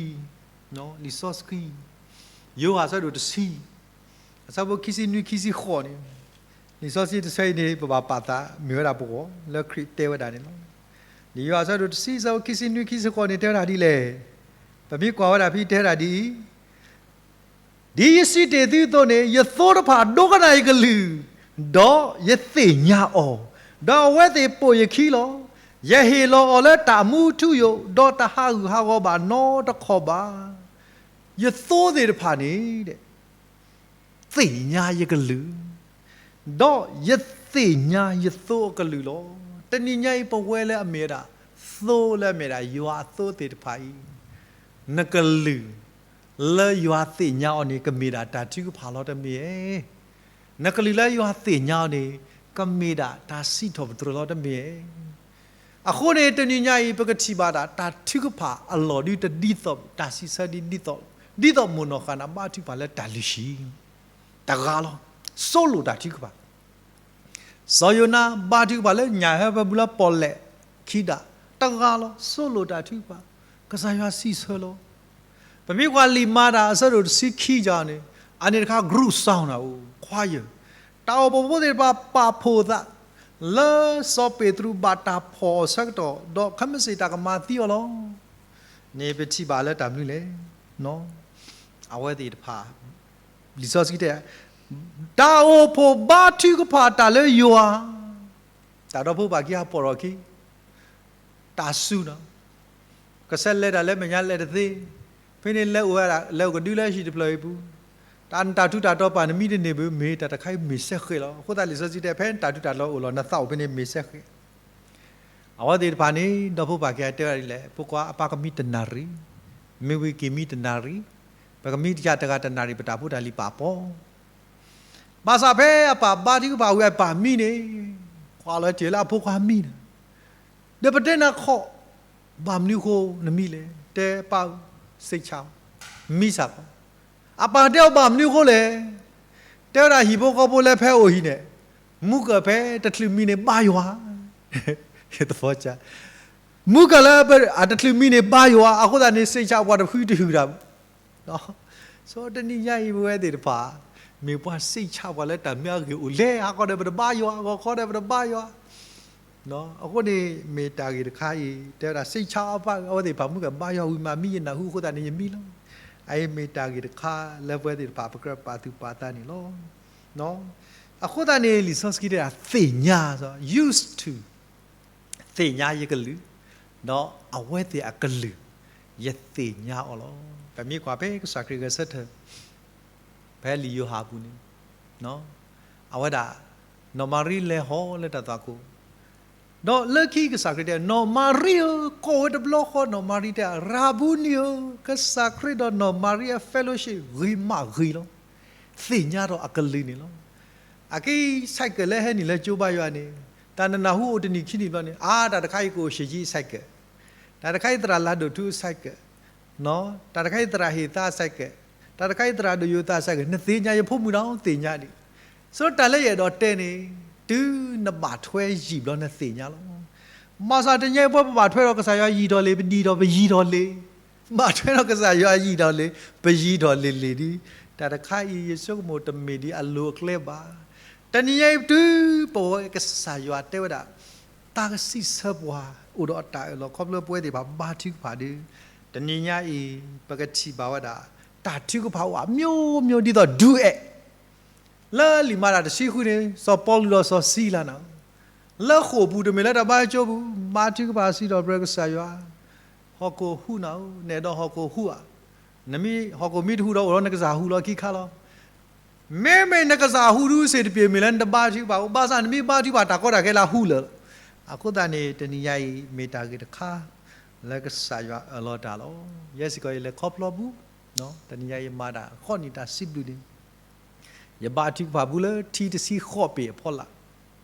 လံာ်စီဆှံ, ယိၤဟၣ်အဆၢဒိၣ်တဆံ, အဆၢဖိခံဆံနွံခံဆံဃိးန့ၣ်, လံာ်စီဆှံတဆၢအံၤန့ၣ် ပဘၣ်ပာ်သးမ့ၢ်ဝဲဒၣ်ပဂီၢ် လၢခရံာ်တဲဝဲဒၣ်န့ၣ်လီၤ. လံာ်ယိၤဟၣ်အဆၢဒိၣ်တဆံ အဆၢဖိခံဆံနွံခံဆံဃိးန့ၣ် တဲဝဲဒၣ်ဒ်လဲၣ်. ပမ့ၢ်ကွၢ်ဝဲဒၣ်ဖဲတဲဝဲဒၣ်ဒ်အံၤ, ဒ်ယစံးတ့ၢ်သုအသိးန့ၣ် ယသိတဖၣ်ဒိကနၣ်ယကလုၢ်, ဒီးယသ့ၣ်ညါအီၤ, ဒီးအဝဲသ့ၣ်ပိာ်ယခံလီၤ. ယဟ့ၣ်လီၤအီၤလၢတၢ်မူထူယိာ်, ဒီးတဟးဂူာ်ဟးဂီၤဘၣ်နီတခီၣ်ဘၣ်. ယသိသ့ၣ်တဖၣ်န့ၣ် သ့ၣ်ညါယကလုၢ်, ဒီးယသ့ၣ်ညါယသိအကလုၢ်လီၤ. တနံၤညါအံၤ ပဝဲလၢအမ့ၢ်ဝဲဒၣ် သိလၢအမ့ၢ်ဝဲဒၣ် ယွၤအသိသ့ၣ်တဖၣ်အံၤ, နကလုၢ် လၢယွၤသ့ၣ်ညါအီၤန့ၣ် ကမ့ၢ်ဒၣ်တၢ်ထုကဖၣ်လီၤတမ့ၢ်ဧါ. နကလုၢ်လၢယွၤသ့ၣ်ညါအီၤန့ၣ် ကမ့ၢ်ဒၣ်တၢ်စံးထီၣ်ပတြၢၤလီၤတမ့ၢ်ဧါ. အဃိန့ၣ် တနံၤညါအံၤ ပကထံၣ်ဘၣ်ဒၣ် တၢ်ထုကဖၣ်အလီၢ်ဒ်တဒ်သိး တၢ်စံးဆၢဒ်ဒ်သိး, ဒ်သိးမိၢ်နီၢ်ဃၣ်နၤဘါထုကဖၣ်လၢတၢ်လုၢ်ဟံၣ်, တဂၤလီၤ. စိၤလိာ်တၢ်ထုကဖၣ် စီၤယိၤနါဘါထုကဖၣ်လၢညၣ်ဟဲဖဲပူၤလၢပီၣ်လဲၣ်ခံဒၣ်, တဂၤလီၤ. စိၤလိာ်တၢ်ထုကဖၣ်, ကစၢ်ယွၤစံးဆၢလီၤ. ပမ့ၢ်ကွၢ်လံာ်မၤတၢ်အဆၢဒိၣ်တဆံခံယၤန့ၣ်, အန့ၣ်တခါ group sound နၤအိၣ် choir, တၢ်အိၣ်ဖှိၣ်ဖိသ့ၣ်တဖၣ်ပာ်ဖှိၣ်သး လၢစီၤပ့းတရူးဘၣ်တၢ်ဖီၣ်အီၤဆၢကတီၢ် ဒီးခဲမုၢ်ဆ့ၣ်တၢ်ကမၤသံအီၤလီၤ. န့ၣ်ပထံၣ်ဘၣ်လၢတၢ်မနုၤလဲၣ်. အဝဲသ့ၣ်တဖၣ် လံာ်စီဆှံတဲ တၢ်အိၣ်ဖှိၣ်ဘါထုကဖၣ်တၢ်လၢယွၤ, တၢ်ဒီဖိပၢ်ခံအပီၢ်ထီၣ်ခံ, တၢ်စူၤနီၤ, ကဆၢလဲၤတၢ်လၢမဲာ်ညါလဲၤတသ့, ဖဲန့ၣ်လဲၤအိၣ်ဝဲဒၣ် လဲၤအိၣ်ကဒုလၢဟံၣ်တဖျၢၣ်အံၤပူၤ, တၢ်နတၢ်ထူးတၢ်တီၤပာ်နမံတန့ၢ်ဘၣ် မ့ၢ်တၢ်တခါအံၤမ့ၢ်စဲဃဲးလီၤ. အဃိသတးလံာ်စီဆှံတဲ ဖဲနတၢ်ထူးတၢ်တီၤအိၣ်လီၤ နသးအိၣ်ဖဲန့ၣ်မ့ၢ်စဲဃဲး အဝဲသ့ၣ်တဖၣ်န့ၣ် ဒီဖိပၢ်ခံဂၤတဲဝဲဒ်လဲၣ်, ဖိခွါအပၢ်ကမံတနၣ်ရံၣ်, မ့ၢ်ဝံၤက့ၤမံတနၣ်ရံၣ်, ပကမံတယၤတဂၤတနၣ်ရံၣ် ပတၢ်ဖိတၢ်လံၤပာ်ပီၢ်. ဘၣ်ဆၣ်ဖဲအပၢ်ဘါထုကဖၣ်ဝံၤအပၢ်မံန့ၣ်, ကွၢ်လီၤတ့ၢ်လၢအဖိခွါမံန့ၣ်, ဒီးပတဲနၤခီ, ဘၣ်မနုၤဃိနမံလဲၣ်, တဲပၢ်ဧၢ, စံးဆၢ, မံစ့ၢ်ကီး. အပၢ်တဲအီၤဘၣ်မနုၤအဃိလဲၣ်. တဲဝဲဒၣ်ဟံၣ်ဖိဃီဖိလၢဖဲအိၣ်ဟံၣ်န့ၣ်, မူကၢၢ်ဖဲတချုးမံန့ၣ်ဘါယွၤ, သီ မူကၢၢ်လၢအတချုးမံန့ၣ်ဘါယွၤ, အဃိသတးန့ၣ် စ့ၣ်ဆၣ်ပှၤတဖုတဟုၣ်တၢ်ဘၣ်. ဆီတနံၤညါအံၤ ပဝဲသ့ၣ်တဖၣ် မ့ၢ်ပှၤစ့ၣ်ဆၣ်ပှၤလၢတၢ်မ့ၢ်အဂ့ၢ်အိၣ်လဲၣ်, ဟးခီဒီးပတဘါယွၤ, ဂီၤခီဒီးပတဘါယွၤ. အဃိန့ၣ် မ့ၢ်တၢ်ဂ့ၢ်တခါအံၤ တဲဝဲဒၣ်စ့ၣ်ဆၣ်အီၤပၢ်ဧၢ, အဝဲသ့ၣ်တဖၣ်မူကၢၢ်ဘါယွၤဝံၤမး မံယနၢ်ဟူအဃိသတးန့ၣ်ယမံလီၤ. အအံၤမ့ၢ်တၢ်ဂ့ၢ်တခါလၢပဝဲသ့ၣ်တဖၣ် ပကြၢးပာ်သူၣ်ပာ်သးန့ၣ်လီၤ. အဃိသတးန့ၣ် လံာ်စီဆှံတဲဒၣ်သ့ၣ်ညါ, used to, သ့ၣ်ညါယကလုၢ်, ဒီးအဝဲသ့ၣ်အကလုၢ် ယသ့ၣ်ညါအီၤလီၤ. ပမ့ၢ်ကွၢ်ဖဲကစၢ်ခရံာ်ဂဲၤဆၢထၢၣ် ဖဲလံာ်ယိၤဟၣ်အပူၤန့ၣ်, အဝဲဒၣ် နီၢ်မၤရံလဲၤဟီၣ်လၢတၢ်သွၣ်ခိၣ်, ဒီးလၢခံကစၢ်ခရံာ်တဲ နီၢ်မၤရံဧၢ, ကိးဝဲတဘျီဃီ နီၢ်မၤရံတဲ ရၤဘူနံဧၢ, ကစၢ်ခရံာ်ဒီးနီၢ်မၤရံအ fellowship ဂ့ၤမးဂ့ၤလီၤ. သ့ၣ်ညါထီၣ်အကလုၢ်န့ၣ်လီၤ. အက့ cycle လၢဟဲနုာ်လၢကၠိဘါယွၤန့ၣ်, တၢ်နနၢ်ဟူအိၣ်တနံၣ်ခံနံၣ်ဘျီန့ၣ်, အါ တၢ်တခါအံၤကအိၣ် ဆံးကံ cycle, တၢ်တခါအံၤသရၣ်လၤဒိၣ်ထူ cycle, တၢ်တခါအံၤသရၣ်ဟ့ၣ်သါ cycle, တၢ်တခါအံၤသရၣ်ဒိၣ်ယိၤသး cycle, နသ့ၣ်ညါ ယဖိမုၣ်ဒီးသ့ၣ်ညါဒံး. ဆိတၢ်လၢယအဲၣ်ဒိးတဲန့ၣ်, တုၤနဘၣ်ထွဲယံာ်ဘျီနသ့ၣ်ညါလီၤ. ဘၣ်ဆၣ်တနံၤညါအံၤ ပဝဲပဘၣ်ထွဲဒီးကစၢ်ယွၤယံာ်ထီၣ်လံ, ပဒံၣ်ထီၣ်ပယံာ်ထီၣ်လံ, ဘၣ်ထွဲဒီးကစၢ်ယွၤယံာ်ထီၣ်လံ, ပယံာ်ထီၣ်လံၤလံၤဒံး. တၢ်တခါအံၤ ယဆိကမိၣ်တမ့ၢ်ဒ်အလိၤအကျဲဘၣ်. တနံၤညါအံၤ တုၤပဝဲကစၢ်ယွၤတဲဝဲဒၣ် သးကဆံးဆၢပှၤ အိၣ်ဒီးအတၢ်အၢၣ်လီၤ ခီဖျိပဝဲသ့ၣ်တဖၣ်ဘါထုကဖၣ်ဒီး, တနံၤညါအံၤ ပကထံၣ်ဘၣ်ဝဲဒၣ် တၢ်ထုကဖၣ်အိၣ်အမျိုးမျိုး ဒ်သိးဒုးအဲၣ် လၢလံာ်မၤတၢ်တဆံဃုန့ၣ် စီၤပီလူးဒီးစီၤစံလၤန့ၣ်, လၢဃိာ်ပူၤ တမ့ၢ်လၢတၢ်ဘါကၠိပူၤ, ဘါထုကဖၣ်စံးထီၣ်ပတြၢၤကစၢ်ယွၤ, ဟီၣ်ခိၣ်ဟူးန့ၣ်ဧၢ, နအဲၣ်ဒိးဟီၣ်ခိၣ်ဟူးဧါ, နမ့ၢ်ဟီၣ်ခိၣ်မ့ၢ်တဟူးဒီးအိၣ်ဒီးနကစၢ်ဟူးလီၤခံခါလီၤ. မ့မ့ၢ်နကစၢ်ဟူးဒုးစ့ၢ်တပျ့ၤ မ့ၢ်လၢနတဘါထုကဖၣ်ဘၣ်, ဘၣ်ဆၣ်နမ့ၢ်ဘါထုကဖၣ် တၢ်ကီတၢ်ခဲလၢဟူးလၢာ်. အဃိသတးန့ၣ် တနံၤညါအံၤ မ့ၢ်တၢ်ဂ့ၢ်တခါ လၢကစၢ်ယွၤအၢၣ်လီၤတၢ်လီၤ. ယဲစ့ၢ်ကီး ယလဲၤခီဖျိပူၤ, တနံၤညါအံၤ ယမၤတၢ်ဃိးနံၣ်တၢ်စံးဘျုးန့ၣ် ယဘါထုကဖၣ်ပူၤလၢထံတဆံဃိးပ့ၤအဖီလာ်.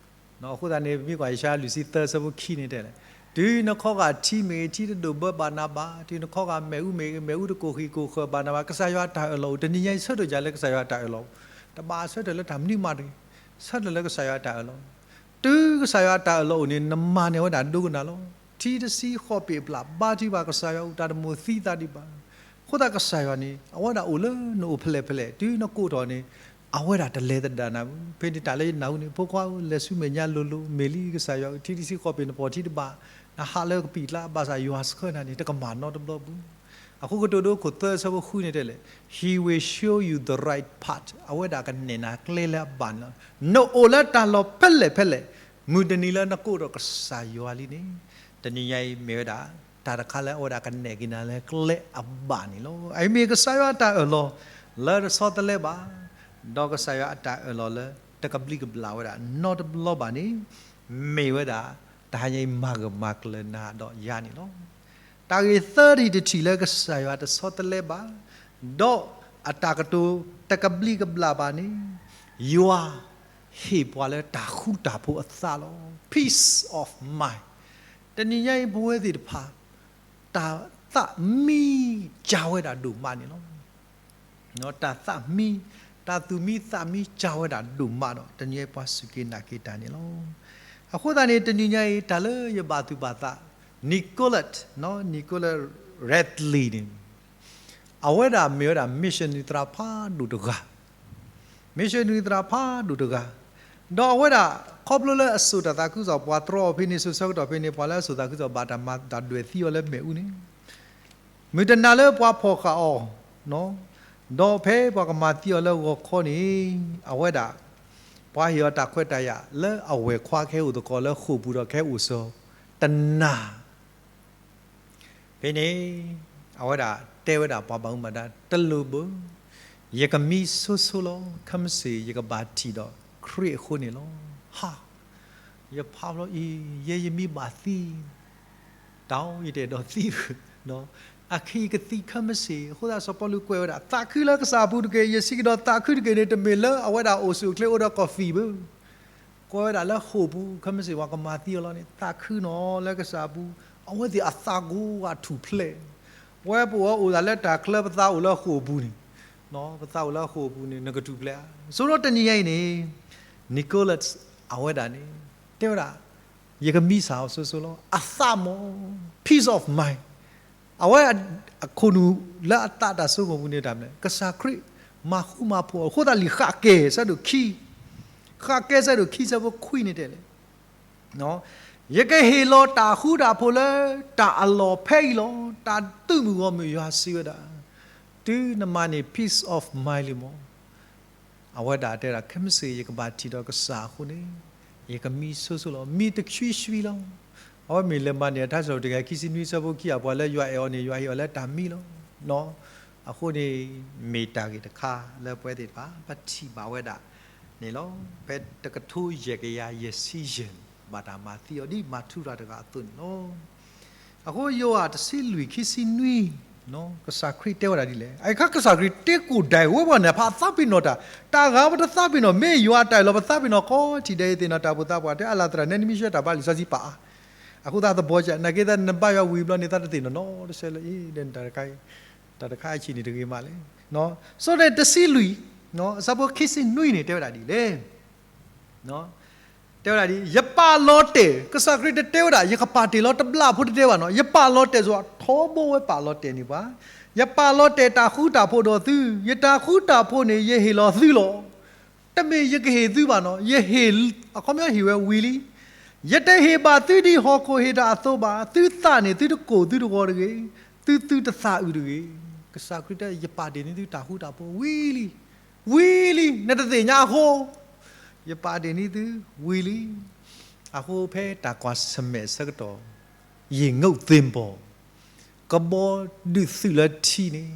အဃိသတးန့ၣ် ပမ့ၢ်ကွၢ်ယၡါယၤလွံၢ်ဆံသၢ ဆၢဖိခံန့ၣ်တဲလဲၣ်, တုၤနခီဂာ်ထံမ့ၢ်ဂ့ၤ ထံတဒိၣ်ဘၢဘၣ်နၤဘၣ်, တုၤနခီဂာ်မ့ၣ်အူမ့ၢ်ဂ့ၤ မ့ၣ်အူတကိၢ်ဃံးကိၢ်ဃၢၤဘၣ်နၤဘၣ်, ကစၢ်ယွၤအတၢ်အၢၣ်လီၤအိၣ်. တနံၤညါအံၤ ဆၢထၢၣ်ယၤလၢကစၢ်ယွၤအတၢ်အၢၣ်လီၤ, တဘၣ်ဆၢထၢၣ်လၢတၢ်မနုၤမးတဂ့ၤ, ဆၢထၢၣ်လၢကစၢ်ယွၤအတၢ်အၢၣ်လီၤ. တုၤကစၢ်ယွၤအတၢ်အၢၣ်လီၤအိၣ်န့ၣ် နမၤန့ၢ်ဝဲဒၣ်ဒိကနၣ်လီၤ. ထံတဆံဃိးပ့ၤအဖီလာ် ဘါထုကဖၣ်ကစၢ်ယွၤ အိၣ်တၢ်တမိၣ်သံသးဒံးဘၣ်. အဃိသတးကစၢ်ယွၤန့ၣ် အဝဲဒၣ်အိၣ်လၢနအိၣ်ဖဲလဲၣ်ဖဲလဲၣ်, တုၤနကိးထီၣ်န့ၣ် အဝဲဒၣ်တလဲၤသဒၣ်နၤဘၣ်. ဖဲန့ၣ်တၢ်လၢယနၢ်ဟူန့ၣ် ဖိခွါဧၢ, လဲၤဆူမဲာ်ညါလိၤလိၤ, မ့ၢ်လံကစၢ်ယွၤဧၢ, ထံတဆံဃိးပ့ၤနဖီၣ်ထံတဘၣ်, နဟးလၢကပံာ်ကျါ, ဘၣ်ဆၣ်ယွၤဆှၢနၤန့ၣ် တကမၣ်နီတဘျီဘၣ်. အဃိကတိၤဒိခိၣ်သၢ ဆၢဖိဃုန့ၣ်တဲလဲၣ်, He will show you the right path. အဝဲဒၣ်ကနဲၣ်နၤကျဲလၢအဘၣ်န့ၣ်လီၤ. နအိၣ်လၢတၢ်လီၢ်ဖဲလဲၣ်ဖဲလဲၣ်, မုၢ်တနံၤလၢနကိးထီၣ်ကစၢ်ယွၤလံန့ၣ်, တနံၤညါအံၤမ့ၢ်ဝဲဒၣ် တၢ်တခါလၢအဝဲဒၣ်ကနဲၣ်က့ၤနၤလၢကျဲအဘၣ်န့ၣ်လီၤ. အအံၤမ့ၢ်ကစၢ်ယွၤအတၢ်အၢၣ်လီၤ လၢတဆီတလဲဘၣ်, ဒီးကစၢ်ယွၤအတၢ်အၢၣ်လီၤလၢတကဘျံးကဘျၣ်ဝဲဒၣ်နီတဘျီဘၣ်န့ၣ်, မ့ၢ်ဝဲဒၣ် တဟါညါအံၤမၤဂၢၢ်မၤကျၢၤနၤဒီးယၤန့ၣ်လီၤ. တၢ်ဂ့ၢ်သၢထံၣ်တထံၣ်လၢကစၢ်ယွၤတဆီတလဲဘၣ်, ဒီးအတၢ်ကတိၤတကဘျံးကဘျၣ်ဘၣ်န့ၣ်, ယွၤဟ့ၣ်ပှၤလၢတၢ်ဃူတၢ်ဖိးအသးလီၤ. Peace of mind. တနံၤညါအံၤပဝဲသ့ၣ်တဖၣ် တၢ်သးမံစၢ်ဝဲဒၣ်ဒိၣ်မးန့ၣ်လီၤ. တၢ်သးမံ, တၢ်သူၣ်မံသးမံစၢ်ဝဲဒၣ်ဒိၣ်မးဒီး တနံၤညါအံၤပှၤစူၢ်က့ၤနာ်က့ၤတၢ်န့ၣ်လီၤ. အဃိသတးန့ၣ် တနံၤညါအံၤ တၢ်လၢယဘၣ်သူၣ်ဘၣ်သး, Nicolette, Nicolette Redley န့ၣ် အဝဲဒၣ်မ့ၢ်ဝဲဒၣ် missionary သရၣ်ဖးဒိၣ်တဂၤ, missionary သရၣ်ဖးဒိၣ်တဂၤ, ဒီးအဝဲဒၣ် ခီဖျိလၢအစိာ်တၢ်သးခုကစီၣ် ပှၤတြီအီၤဖဲန့ၣ် စိၤဆၢကတီၢ်ဖဲန့ၣ် ပှၤလၢအစိာ်သးခုကစီၣ်ဘၣ်တၢ်မၤတၢ်ဒွဲၣ်သံအီၤလၢမ့ၣ်အူန့ၣ်, မုၢ်တနၤလၢပှၤဖီၣ်ဃာ်အီၤ, ဒီးဖဲပှၤကမၤသံအီၤလၢဂီၤခီန့ၣ်, အဝဲဒၣ် ပှၤဟ့ၣ်အီၤတၢ်ခွဲးတၢ်ယာ်လၢအဝဲၢ်ခွါကဟဲအိၣ်သကိးလၢဃိာ်ပူၤဒီးကဟဲအိၣ်ဆိးတနၤ ဖဲန့ၣ် အဝဲဒၣ်တဲဝဲဒၣ်ပှၤဘၣ်မူဘၣ်ဒါ တလိၣ်ဘၣ်, ယကမံဆိဆိလီၤ, ခဲမုၢ်ဆ့ၣ် ယကဘၣ်ထံၣ်ဒီးခရံာ်အဃိန့ၣ်လီၤ. ဟါ, ယဖးဖျီအံၤ ယဲယမံဘၣ်သံ, တၢ်ယတအဲၣ်ဒိးသံ, အခဲအံၤကသံခဲမုၢ်ဆ့ၣ်. အဃိသတးစီၤပီလူးကွဲးဝဲဒၣ် သးခုလၢကစၢ်အပူၤတက့ၢ်. ယစံးကဒီးသးခုတက့ၢ်န့ၣ် တမ့ၢ်လၢအဝဲဒၣ်အိၣ်ဆူၣ်အိၣ်ချ့အိၣ်ဒီး coffee ဘၣ်. ကွဲးဝဲဒၣ်လၢဃိာ်ပူၤ ခဲမုၢ်ဆ့ၣ် ပှၤကမၤသံအီၤလီၤန့ၣ် သးခုနီၤလၢကစၢ်အပူၤ, အဝဲသ့ၣ်အသးကိးဂၤထူၣ်ဖျဲး. ပဝဲပအိၣ်ဝဲအိၣ်သးလၢတၢ်ချၢ ပသးအိၣ်လၢဃိာ်ပူၤန့ၣ်, ပသးအိၣ်လၢအဃိာ်အပူၤန့ၣ် နကထူၣ်ဖျဲးဧါ. ဆိကမိၣ်တနံၤညါအံၤန့ၣ် Nicholas အဝဲဒၣ်န့ၣ် တဲဝဲဒၣ် ယကမံဆၣ်အီၤစိၤစိၤလီၤ. အသးမ့ၢ် peace of mind အဝဲအခိၣ်နူာ်လၢအသးတၢ်ဆိကမိၣ်ပူၤန့ၣ်တၢ်မနုၤလဲၣ်, ကစၢ်ခရံာ်မၤဃူမၤဖိးအီၤအဃိသတးလံ ဃးကဲ ဆၢဒိၣ်ခံ, ဃးကဲ ဆၢဒိၣ်ခံ ဆၢဖိခွံန့ၣ်တဲလဲၣ်, ယကဟ့ၣ်လီၤတၢ်ဃူတၢ်ဖိးလၢတၢ်အလီၢ်ဖဲအံၤလီၤ. တၢ်သုးမုၢ်ဂီၢ်မုၢ် ယွၤစံးဝဲဒၣ်, တုၤနမၤန့ၢ် peace of mind လံမ့ၢ် အဝဲဒၣ်တဲဒၣ် ခဲမုၢ်ဆ့ၣ်ယကဘၣ်ထံၣ်ဒီးကစၢ်အဃိန့ၣ် ယကမံဆိဆိလီၤ, မံတဆှံဆှံလီၤ. အဝဲမ့ၢ်လဲၤမၤန့ၢ်အတၢ် တကယၤခံဆံနွံ ဆၢဖိခံ အပှၤလၢယွၤအဲၣ်အီၤန့ၣ် ယွၤဟ့ၣ်အီၤလၢတၢ်မံလီၤ. အဃိန့ၣ် မ့ၢ်တၢ်ဂ့ၢ်တခါလၢပဝဲသ့ၣ်တဖၣ် ပထံၣ်ဘၣ်ဝဲဒၣ်န့ၣ်လီၤ. ဖဲတကထိယဲၢ်ကယၤယဲၢ်ဆံယဲၢ်န့ၣ် ဘၣ်တၢ်မၤသံအီၤဒ်မၤထူရၤတဂၤအသိးန့ၣ်လီၤ. အဃိယိၤဟၣ်တဆံလွံၢ်ခံဆံနွံ ကစၢ်ခရံာ်တဲဝဲဒၣ်ဒ်လဲၣ်. အခါကစၢ်ခရံာ်တဲကိၣ်ဒဲးဝဲပှၤန့ၣ် ဖးသးပ့ၤနီၣ်တၢ်, တၢ်ဂၤပတသးပ့ၤနီၣ်, မ့ၢ်ယွၤတၢ်အၢၣ်လီၤပသးပ့ၤနီၣ် ခီထံၣ်ဒဲးအံၤသ့ၣ်နီၣ်တၢ်ဖိသးပှၢ် တဲအလၤသရၣ် နဲနမံရှဲတၢ်ဘါလံာ်စီဆှံပာ်အါ, အဃိသတးသဘီက နာ်က့သးနဘါယွၤဝံၤဘျီန့ၣ် သးတသ့ၣ်နီၣ်နီတဆဲလၢအံၤ တၢ်တခါအံၤဆံးန့ၣ်တဂ့ၤမးလဲၣ်. စီၤဒဲးတဆံလွံၢ် အဆၢဖိခံဆံနွံန့ၣ် တဲဝဲဒၣ်ဒ်လဲၣ်. တဲဝဲဒၣ်ဒ် ယပာ်လီၤတဲာ်, ကစၢ်ခရံာ်တတဲဝဲဒၣ် ယကပာ်တ့ၢ်လီၤတဘျီဖိတတဲဘၣ်နီၤ, ယပာ်လီၤတဲာ် ဆိထီဘိဝဲပာ်လီၤတဲာ်န့ၢ်ပှၤ, ယပာ်လီၤတဲာ်တၢ်ဃူတၢ်ဖိးဒီးသု, ယတၢ်ဃူတၢ်ဖိးန့ၣ် ယဟ့ၣ်လီၤသုလီၤ. တမ့ၢ်ယကဟ့ၣ်သုဘၣ်နီၤ, ယဟ့ၣ်, အခီပညီဟ့ၣ်ဝဲဝံၤလံ. ယတဟ့ၣ်ဘၣ်သုဒ်ဟီၣ်ခိၣ်ဟ့ၣ်တၢ်အသိးဘၣ်, သုသးန့ၣ် သုတကိၢ်သုတဂီၤတဂ့ၤ, သုသုတသးအုးတဂ့ၤ. ကစၢ်ခရံာ်တဲ ယပာ်တ့ၢ်န့ၢ်သုတၢ်ဃူတၢ်ဖိးဝံၤလံ. ဝံၤလံ, နတသ့ၣ်ညါအဃိ, ယပာ်တ့ၢ်န့ၢ်သုဝံၤလံ. အဃိဖဲတၢ်ကွၢ်ဆၢၣ်မဲာ်အဆၢကတီၢ်, ရေငုပ်သင်္ဘော, ကဘီဒုးသုးလၢထံန့ၣ်,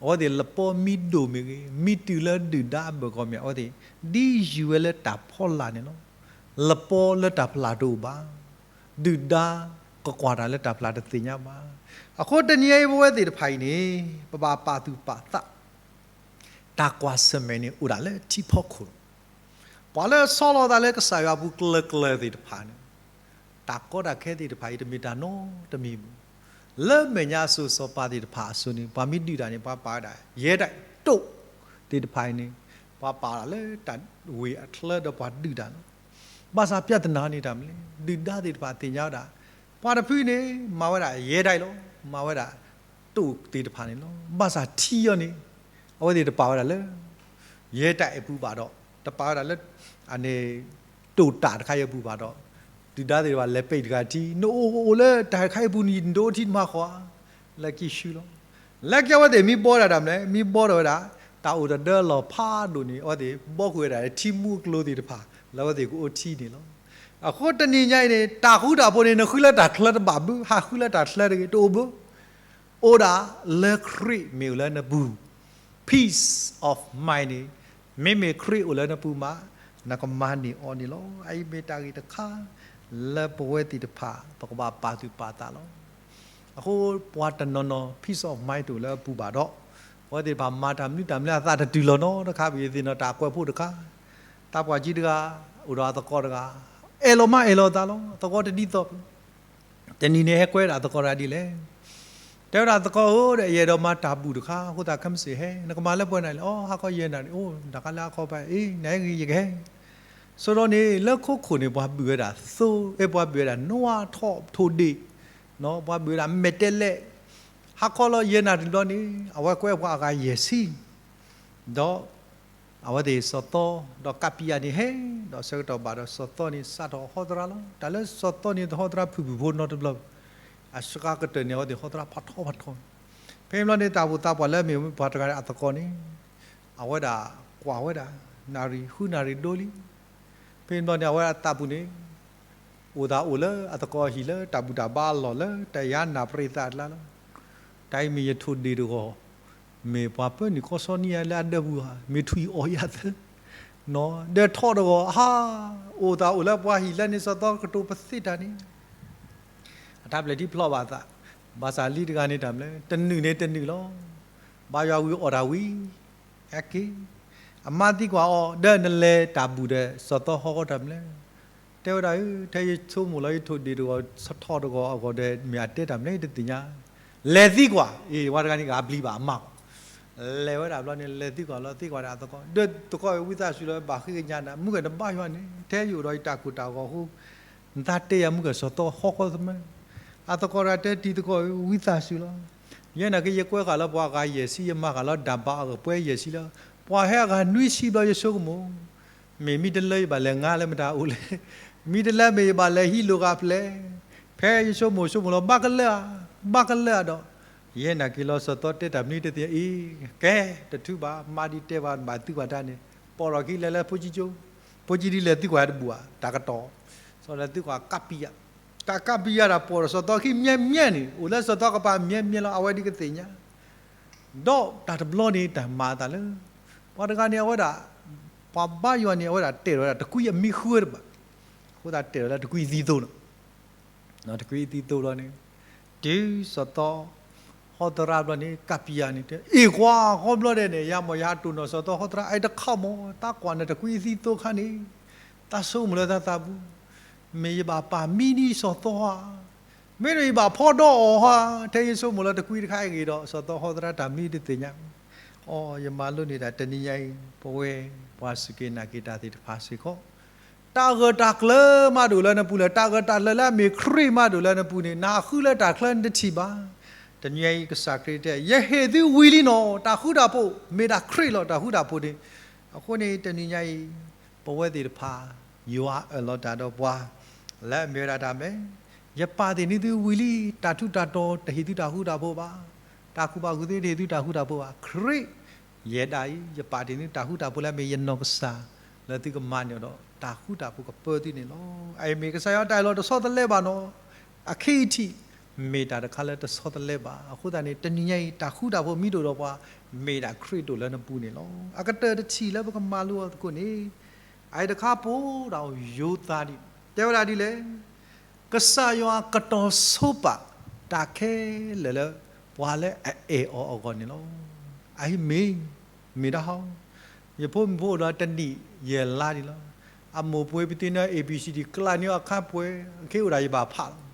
အဝဲသ့ၣ်လပီမံဒိၣ်မ့ၢ်ဂ့ၤ, မံတုၤလၢဒုၣ်ဒါအဘၢၣ်ဂီၢ်မ့ၢ် အဝဲသ့ၣ် ဒ်ယုၢ်ဝဲလၢတၢ်ဖီလာ်န့ၣ်လီၤ. လပီလၢတၢ်ဖျးတအိၣ်ဘၣ်, ဒုၣ်ဒါကကွၢ်တၢ်လၢတၢ်ဖျးတသ့ၣ်ညါဘၣ်. အဃိတနံၤအံၤပဝဲသ့ၣ်တဖၣ်အံၤန့ၣ် ပဘၣ်ပာ်သူၣ်ပာ်သး တၢ်ကွၢ်ဆၢၣ်မဲာ်န့ၣ်အိၣ်ဒၣ်လၢထံဖီခိၣ်လီၤ. ပှၤလၢအဆီလီၤသးလၢကစၢ်ယွၤအပူၤကျၢၤကျၢၤသ့ၣ်တဖၣ်န့ၣ်, တၢ်ကီတၢ်ခဲသ့ၣ်တဖၣ်အံၤ တမ့ၢ်တၢ်နီတမံၤဘၣ်. လၢမဲာ်ညါအစိၤစီၤပၤသ့ၣ်တဖၣ်အစိၤန့ၣ် ပှၤမ့ၢ်ဒုးတၢ်န့ၣ် ပှၤပာ်ဝဲဒၣ် ရဲတိုက် တိတ် သ့ၣ်တဖၣ်အံၤန့ၣ် ပှၤပာ်ဝဲဒၣ်လၢတၢ်ဝ့ၢ်အချၢဒီးပှၤဒုးတၢ်လီၤ. ဘၣ်ဆၣ် ပြဿနာ န့ၣ်တၢ်မနုၤလဲၣ်, ဒုၣ်ဒါသ့ၣ်တဖၣ်သ့ၣ်ညါဝဲဒၣ် ပှၤတဖုန့ၣ် မၤဝဲဒၣ် ရဲတိုက် လီၤ, မၤဝဲဒၣ် တိတ် သ့ၣ်တဖၣ်န့ၣ်လီၤ. ဘၣ်ဆၣ်ထံအံၤန့ၣ် အဝဲသ့ၣ်တပာ်ဝဲဒၣ်လၢ ရဲတိုက် အပူၤဘၣ်ဒီး တပာ်ဝဲဒၣ်လၢ အန့ၣ် တိတ် တပ် တခါအံၤအပူၤဘၣ်ဒီး ဒုၣ်ဒါသ့ၣ်တဖၣ်လဲၤပဲာ်တဂၤထံ, နအိၣ်အိၣ်လၢတၢ်တခါအံၤအပူၤန့ၣ် နတအိၣ်ထံတမၤဃီဧါ, လၢက့ၤဆူလီၤ. လၢက့ၤအဝဲသ့ၣ်မ့ၢ်ဘီဒၣ်တၢ်မနုၤလဲၣ်, မ့ၢ်ဘီထီၣ်ဝဲဒၣ် တၢ်အိၣ်တဒၢအလီၢ်ဖးဒိၣ်န့ၣ် အဝဲသ့ၣ်ဘီကွံာ်ဝဲဒၣ်ထံမူအကျိၤသ့ၣ်တဖၣ် လၢအဝဲသ့ၣ်ကအိၣ်ထံန့ၣ်လီၤ. အဃိတနံၤညါအံၤန့ၣ် တၢ်ဃူတၢ်ဖိးန့ၣ် နဃုလၢတၢ်ချၢတဘၣ်ဘၣ်, ဟးဃုလၢတၢ်ချၢတဂ့ၤ တအိၣ်ဘၣ်. အိၣ်ဒၣ်လၢခရံာ်မ့ၢ်အိၣ်လၢနပူၤ, peace of mind န့ၣ် မ့မ့ၢ်ခရံာ်အိၣ်လၢနပူၤမး နကမၤန့ၢ်အီၤန့ၣ်လီၤ. အအံၤမ့ၢ်တၢ်ဂ့ၢ်တခါ လၢပဝဲသ့ၣ်တဖၣ် ပကဘၣ်ပာ်သူၣ်ပာ်သးလီၤ. အဃိပှၤတနီၤနီၤ peace of mind တအိၣ်လၢအပူၤဘၣ်ဒီး အဝဲသ့ၣ်တဖၣ်မၤတၢ်မနုၤတၢ်မနုၤအသးတတုၤလီၤနီတခါ, ပယသ့ၣ်နီၣ်တၢ်ကွဲးဖိတခါ, တၢ်ပှၢ်ကံတဂၤ အိၣ်ဒီးအသကိးတဂၤ, အဲၣ်လီၤမးအဲၣ်လီၤအသးလီၤ, သကိးတဒ်သိး တနံၤန့ၣ်ဟဲကွဲဒၣ်သကိးတဂၤဒ်လဲၣ်. တဲဝဲဒၣ်သကိးဧၢ, ဒီးယအဲၣ်ဒိးမၤတၢ်ဘူၣ်တခါ, အဃိသတးခဲမုၢ်ဆ့ၣ်ဟဲ, နကမၤလၢပှဲၤနၤလဲၣ်. အိ ဟါခီယဲၢ်နၣ်ရံၣ်, အိ တၢ်ခါလၢဟါခီဘၣ်, အ့ နဟဲဂ့ၤ ယကဟဲ. ဆိဒီးန့ၣ် လၢခိခိၣ်န့ၣ် ပှၤဘုၣ်ဝဲဒၣ်သိ, အဲ ပှၤဘုၣ်ဝဲဒၣ်နွါထီၣ်ထိၣ်ဒ့ၣ်, ပှၤဘုၣ်ဝဲဒၣ်မဲာ်တဲးလဲး, ဟါခီလီၤယဲၢ်နၣ်ရံၣ်ဘျီန့ၣ် အဝဲကွဲပှၤအဂၤယဲၢ်ဆံ ဒီး အဝဲသ့ၣ်စီၤသီ ဒီးကးပံယၤန့ၣ်ဟဲ, ဒီးဆၢကတီၢ်ဘၣ်ဒီးစီၤသီန့ၣ် စးထီၣ်ဟီသရၣ်လီၤ. တၢ်လၢစီၤသီန့ၣ် တဟီသရၣ်ဖုၣ်ဖုၣ်ဖိနီတဘျီ, အစှၤကတၢၢ်န့ၣ် အဝဲသ့ၣ်ဟီသရၣ်ဖးထီဖးထီ. ဖဲန့ၣ်ဘျီန့ၣ် တၢ်ဘူၣ်တၢ်ဘါလၢအမ့ၢ်ပှၤတဂၤအသကိးန့ၣ် အဝဲဒၣ်ကွၢ်ဝဲဒၣ် နၣ်ရံၣ်ဃုနၣ်ရံၣ်ဒိလံ. ဖဲန့ၣ်ဘျီန့ၣ် အဝဲဒၣ်သးပူၤန့ၣ် အိၣ်သးအိၣ်လၢအသကိးအဟံၣ်လၢတၢ်ဘူၣ်တၢ်ဘါအလီၢ်လၢတၢ်ယါနၢ်ပရံးသးအကျါလီၤ. တၢ်အံၤမ့ၢ်ယထိၣ်ဒ့ၣ်တဂီၢ်, မ့ၢ်ပှၤပၢနုာ်ကီၢ်စီနံယါလၢအဒၢးပူၤဧါ, မ့ၢ်ထွံၣ်အီၣ်ယါသၢ, ဒီးထီၣ်တဂီၢ်, ဟါ, အိၣ်သးအိၣ်လၢပှၤဟံၣ်လၢန့ၣ် စီၤသီကတိၤပသ့တၢ်န့ၣ် အတၢ်ပျဲၢ်ထံဖျိးဘၣ်သး, ဘၣ်ဆၣ်လံတဂၤန့ၣ်တၢ်မနုၤလဲၣ်, တနုာ်န့ၣ်တနုာ်လီၤ. ဘါယွၤဝံၤအီၣ်တၢ်ဝံၤ, အက့ၤ, အမါသံကွၢ်အီၤ ဒီးနလဲၤတၢ်ဘူၣ်ဒီး စီၤသီဟီၣ်ကီးတၢ်မနုၤလဲၣ်. တဲဝဲဒၣ်ဧၢ, ထဲယဆိကမိၣ်လီၤ ယထိၣ်ဒ့ၣ်တဂီၢ် ထီၣ်တဂီၢ်အဂီၢ်ဒီး မ့ၢ်အတဲတၢ်မနုၤလဲၣ် ယတသ့ၣ်ညါ. လဲၤသံကွၢ်, အ့ ဝဲတဂၤန့ၣ် ဂၤဘျံးဘၣ်အမါကွၢ် လဲၤဝဲဒၣ်ဘျီန့ၣ် လဲၤသံကွၢ်လီၤ သံကွၢ်ဒၣ်အသကိး, ဒီးသကိးဝံသးစူၤလီၤ ဘၣ်ဃ့ကညးနၤ မုၢ်ကဲၣ်နဘါယွၤန့ၣ် ထဲယအိၣ်ဒီးယတၢ်ကိၢ်တၢ်ဂီၤအဃိ နသးတဲယၤမုၢ်ကဲၣ်စီၤသီဟီဃီသမဲ, အသကိးတဂၤတဲတံၤသကိးဧၢ ဝံသးစူၤလီၤ, ယဲနာ်က့ ယကွဲဃာ်လၢပှၤအဂၤယဲၢ်ဆံ ယမၤဃာ်လီၤဒၣ်ဘးအဂၤပှဲၤယဲၢ်ဆံလၢ ပှၤဟဲအဂၤနွံဆံဘျီယဆိကမိၣ် မ့ၢ်မံတလၢယဘၣ်လဲၤငါလၢမတၤအိၣ်လဲၣ်, မံတလၢမ့ၢ်ယဘၣ်လဲၤဟံးလိာ်ဂၤဖျဲၣ်, ဖဲယဆိကမိၣ်ဆိကမိၣ်လီၤ ဘၣ်ကလၢာ်ဧါ, ဘၣ်ကလၢာ်ဧါဒီး ယဲနာ်က့လီၤစီၤသီတဲတၢ်မနုၤတသ့ၣ်အံၤ, ကဲ တထုဘၣ် မၤဒ်တဲဘၣ် ဘၣ်သံကွၢ်တၢ်န့ၣ် ပိာ်ထီၣ်ခံလဲၤလၢဖိကၠံကၠိ, ဖိကၠံဒ်လဲၤသံကွၢ်တဘူၣ်ဧါ တၢ်ကတီၢ်, စီၤလဲၤသံကွၢ်ကးပံယၤ, တၢ်ကးပံယၤတၢ်ပိာ်ထီၣ်စီၤသီခံမျဲမျဲန့ၣ် အိၣ်လၢစီၤသီကပၤမျဲမျဲလီၤ အဝဲဒ်ကသ့ၣ်ညါ ဒီးတၢ်တဘျီန့ၣ် တၢ်မၤအသးလၢ ပှၤတဂၤန့ၣ် အဝဲဒၣ် ပှၤဘါယွၤန့ၣ် အဝဲဒၣ်တဲာ်ထီၣ်ဝဲဒၣ်တကွံအမံဃုတဘၣ်, အဃိသတးတဲာ်ထီၣ်လၢတကွံအသံသိလီၤ, တကွံအသံသိဘျီန့ၣ် တုၤစီၤသီ ဟီသရၣ်ဘျီန့ၣ် ကးပံယၤန့ၣ် တဲ အ့ၣ်ကွၢ် ဃီဘျီဒဲးန့ၣ် ယၤမ့ၢ်ယဟးတိၢ်နီၣ်စီၤသီဟီသရၣ် အအံၤတခီမ့ၢ် တၢ်ကွၢ်န့ၣ်တကွံအသံသိခါန့ၣ် တၢ်ဆိကမိၣ်လၢတၢ်သးပူၤ မ့ၢ်ယဘၣ်ပာ်မံဒ်စီၤသီဧါ, မ့ၢ်ဒီးယဘၣ်ဖီဒီးအီၤဧါ, ထဲယဆိကမိၣ်လၢတကွံတခါအံၤဂ့ၤဒီး စီၤသီဟီသရၣ်တၢ်မံတသ့ၣ်ညါ, အိ ယမၤလိန့ၢ်တၢ်တနံၤညါအံၤ ပဝဲပှၤစူၢ်က့ၤနာ်က့ၤတၢ်သ့ၣ်တဖၣ်စ့ၢ်ကီး တၢ်ဂၢၢ်တၢ်ကျၢၤမးဒိၣ်လၢနပူၤလဲၣ်, တၢ်ဂၢၢ်တၢ်ကျၢၤလၢအမ့ၢ်ခရံာ်မးဒိၣ်လၢနပူၤန့ၣ် နဃုလၢတၢ်ချၢနတထံၣ်ဘၣ်. တနံၤအံၤကစၢ်ခရံာ်တဲ ယဟ့ၣ်သုဝံၤလံနီၤ, တၢ်ဃူတၢ်ဖိး မ့ၢ်ဒၣ်ခရံာ်လီၤ တၢ်ဃူတၢ်ဖိးန့ၣ်. အဃိန့ၣ် တနံၤညါအံၤ ပဝဲသ့ၣ်တဖၣ် ယွၤအၢၣ်လီၤတၢ်ဒီးပှၤ လၢအမ့ၢ်ဝဲဒၣ်တၢ်မဲာ်, ယပာ်တ့ၢ်န့ၢ်သုဝံၤလံ, တၢ်ထူးတၢ်တီၤတဟ့ၣ်သုတၢ်ဃူတၢ်ဖိးဘၣ်, တၢ်ကူၣ်ဘၣ်ကူၣ်သ့တဟ့ၣ်သုတၢ်ဃူတၢ်ဖိးဘၣ်, ခရံာ် ယဲဒၣ်အံၤ ယပာ်တ့ၢ်န့ၢ်တၢ်ဃူတၢ်ဖိးလၢအမ့ၢ်ယနီၢ်ကစၢ် လၢသုကမၤန့ၢ်အီၤဒီး တၢ်ဃူတၢ်ဖိးကပၢသုန့ၣ်လီၤ. အအံၤမ့ၢ်ကစၢ်ယွၤတၢ်အၢၣ်လီၤတဆီတလဲဘၣ်နီၤ, အခံအထံး မ့ၢ်တၢ်တခါလၢတဆီတလဲဘၣ်. အဃိသတးန့ၣ် တနံၤညါအံၤ တၢ်ဃူတၢ်ဖိးမ့ၢ်ဒိၣ်ဒီးပှၤ မ့ၢ်ဒၣ်ခရံာ်ဒိၣ်လၢနပူၤန့ၣ်လီၤ. အကတၢၢ်တထံၣ်လၢပကမၤလိအီၤသကိးန့ၣ် အအံၤတခါပအိၣ်ဒၣ်ယိၤသးဒ် တဲဝဲဒၣ်ဒ်လဲၣ်, ကစၢ်ယွၤကတီၤဆိပာ် တၢ်ခဲလၢာ်လၢ ပှၤလၢအအဲၣ်အီၤအဂီၢ်န့ၣ်လီၤ. အအံၤမ့ၢ် မ့ၢ်ဒၣ်ဟီ, ယဖိမုၣ်ဖိအိၣ်ဒီးတနံၣ်ယဲၢ်လါဒံးလီၤ. အမိၢ်ပှဲၤပသ့ၣ်ညါ A B C D ကျးန့ၢ်အခါပှဲၤ အခ့အိၣ်ဒၣ်ယဘၣ်ဖးလီၤ.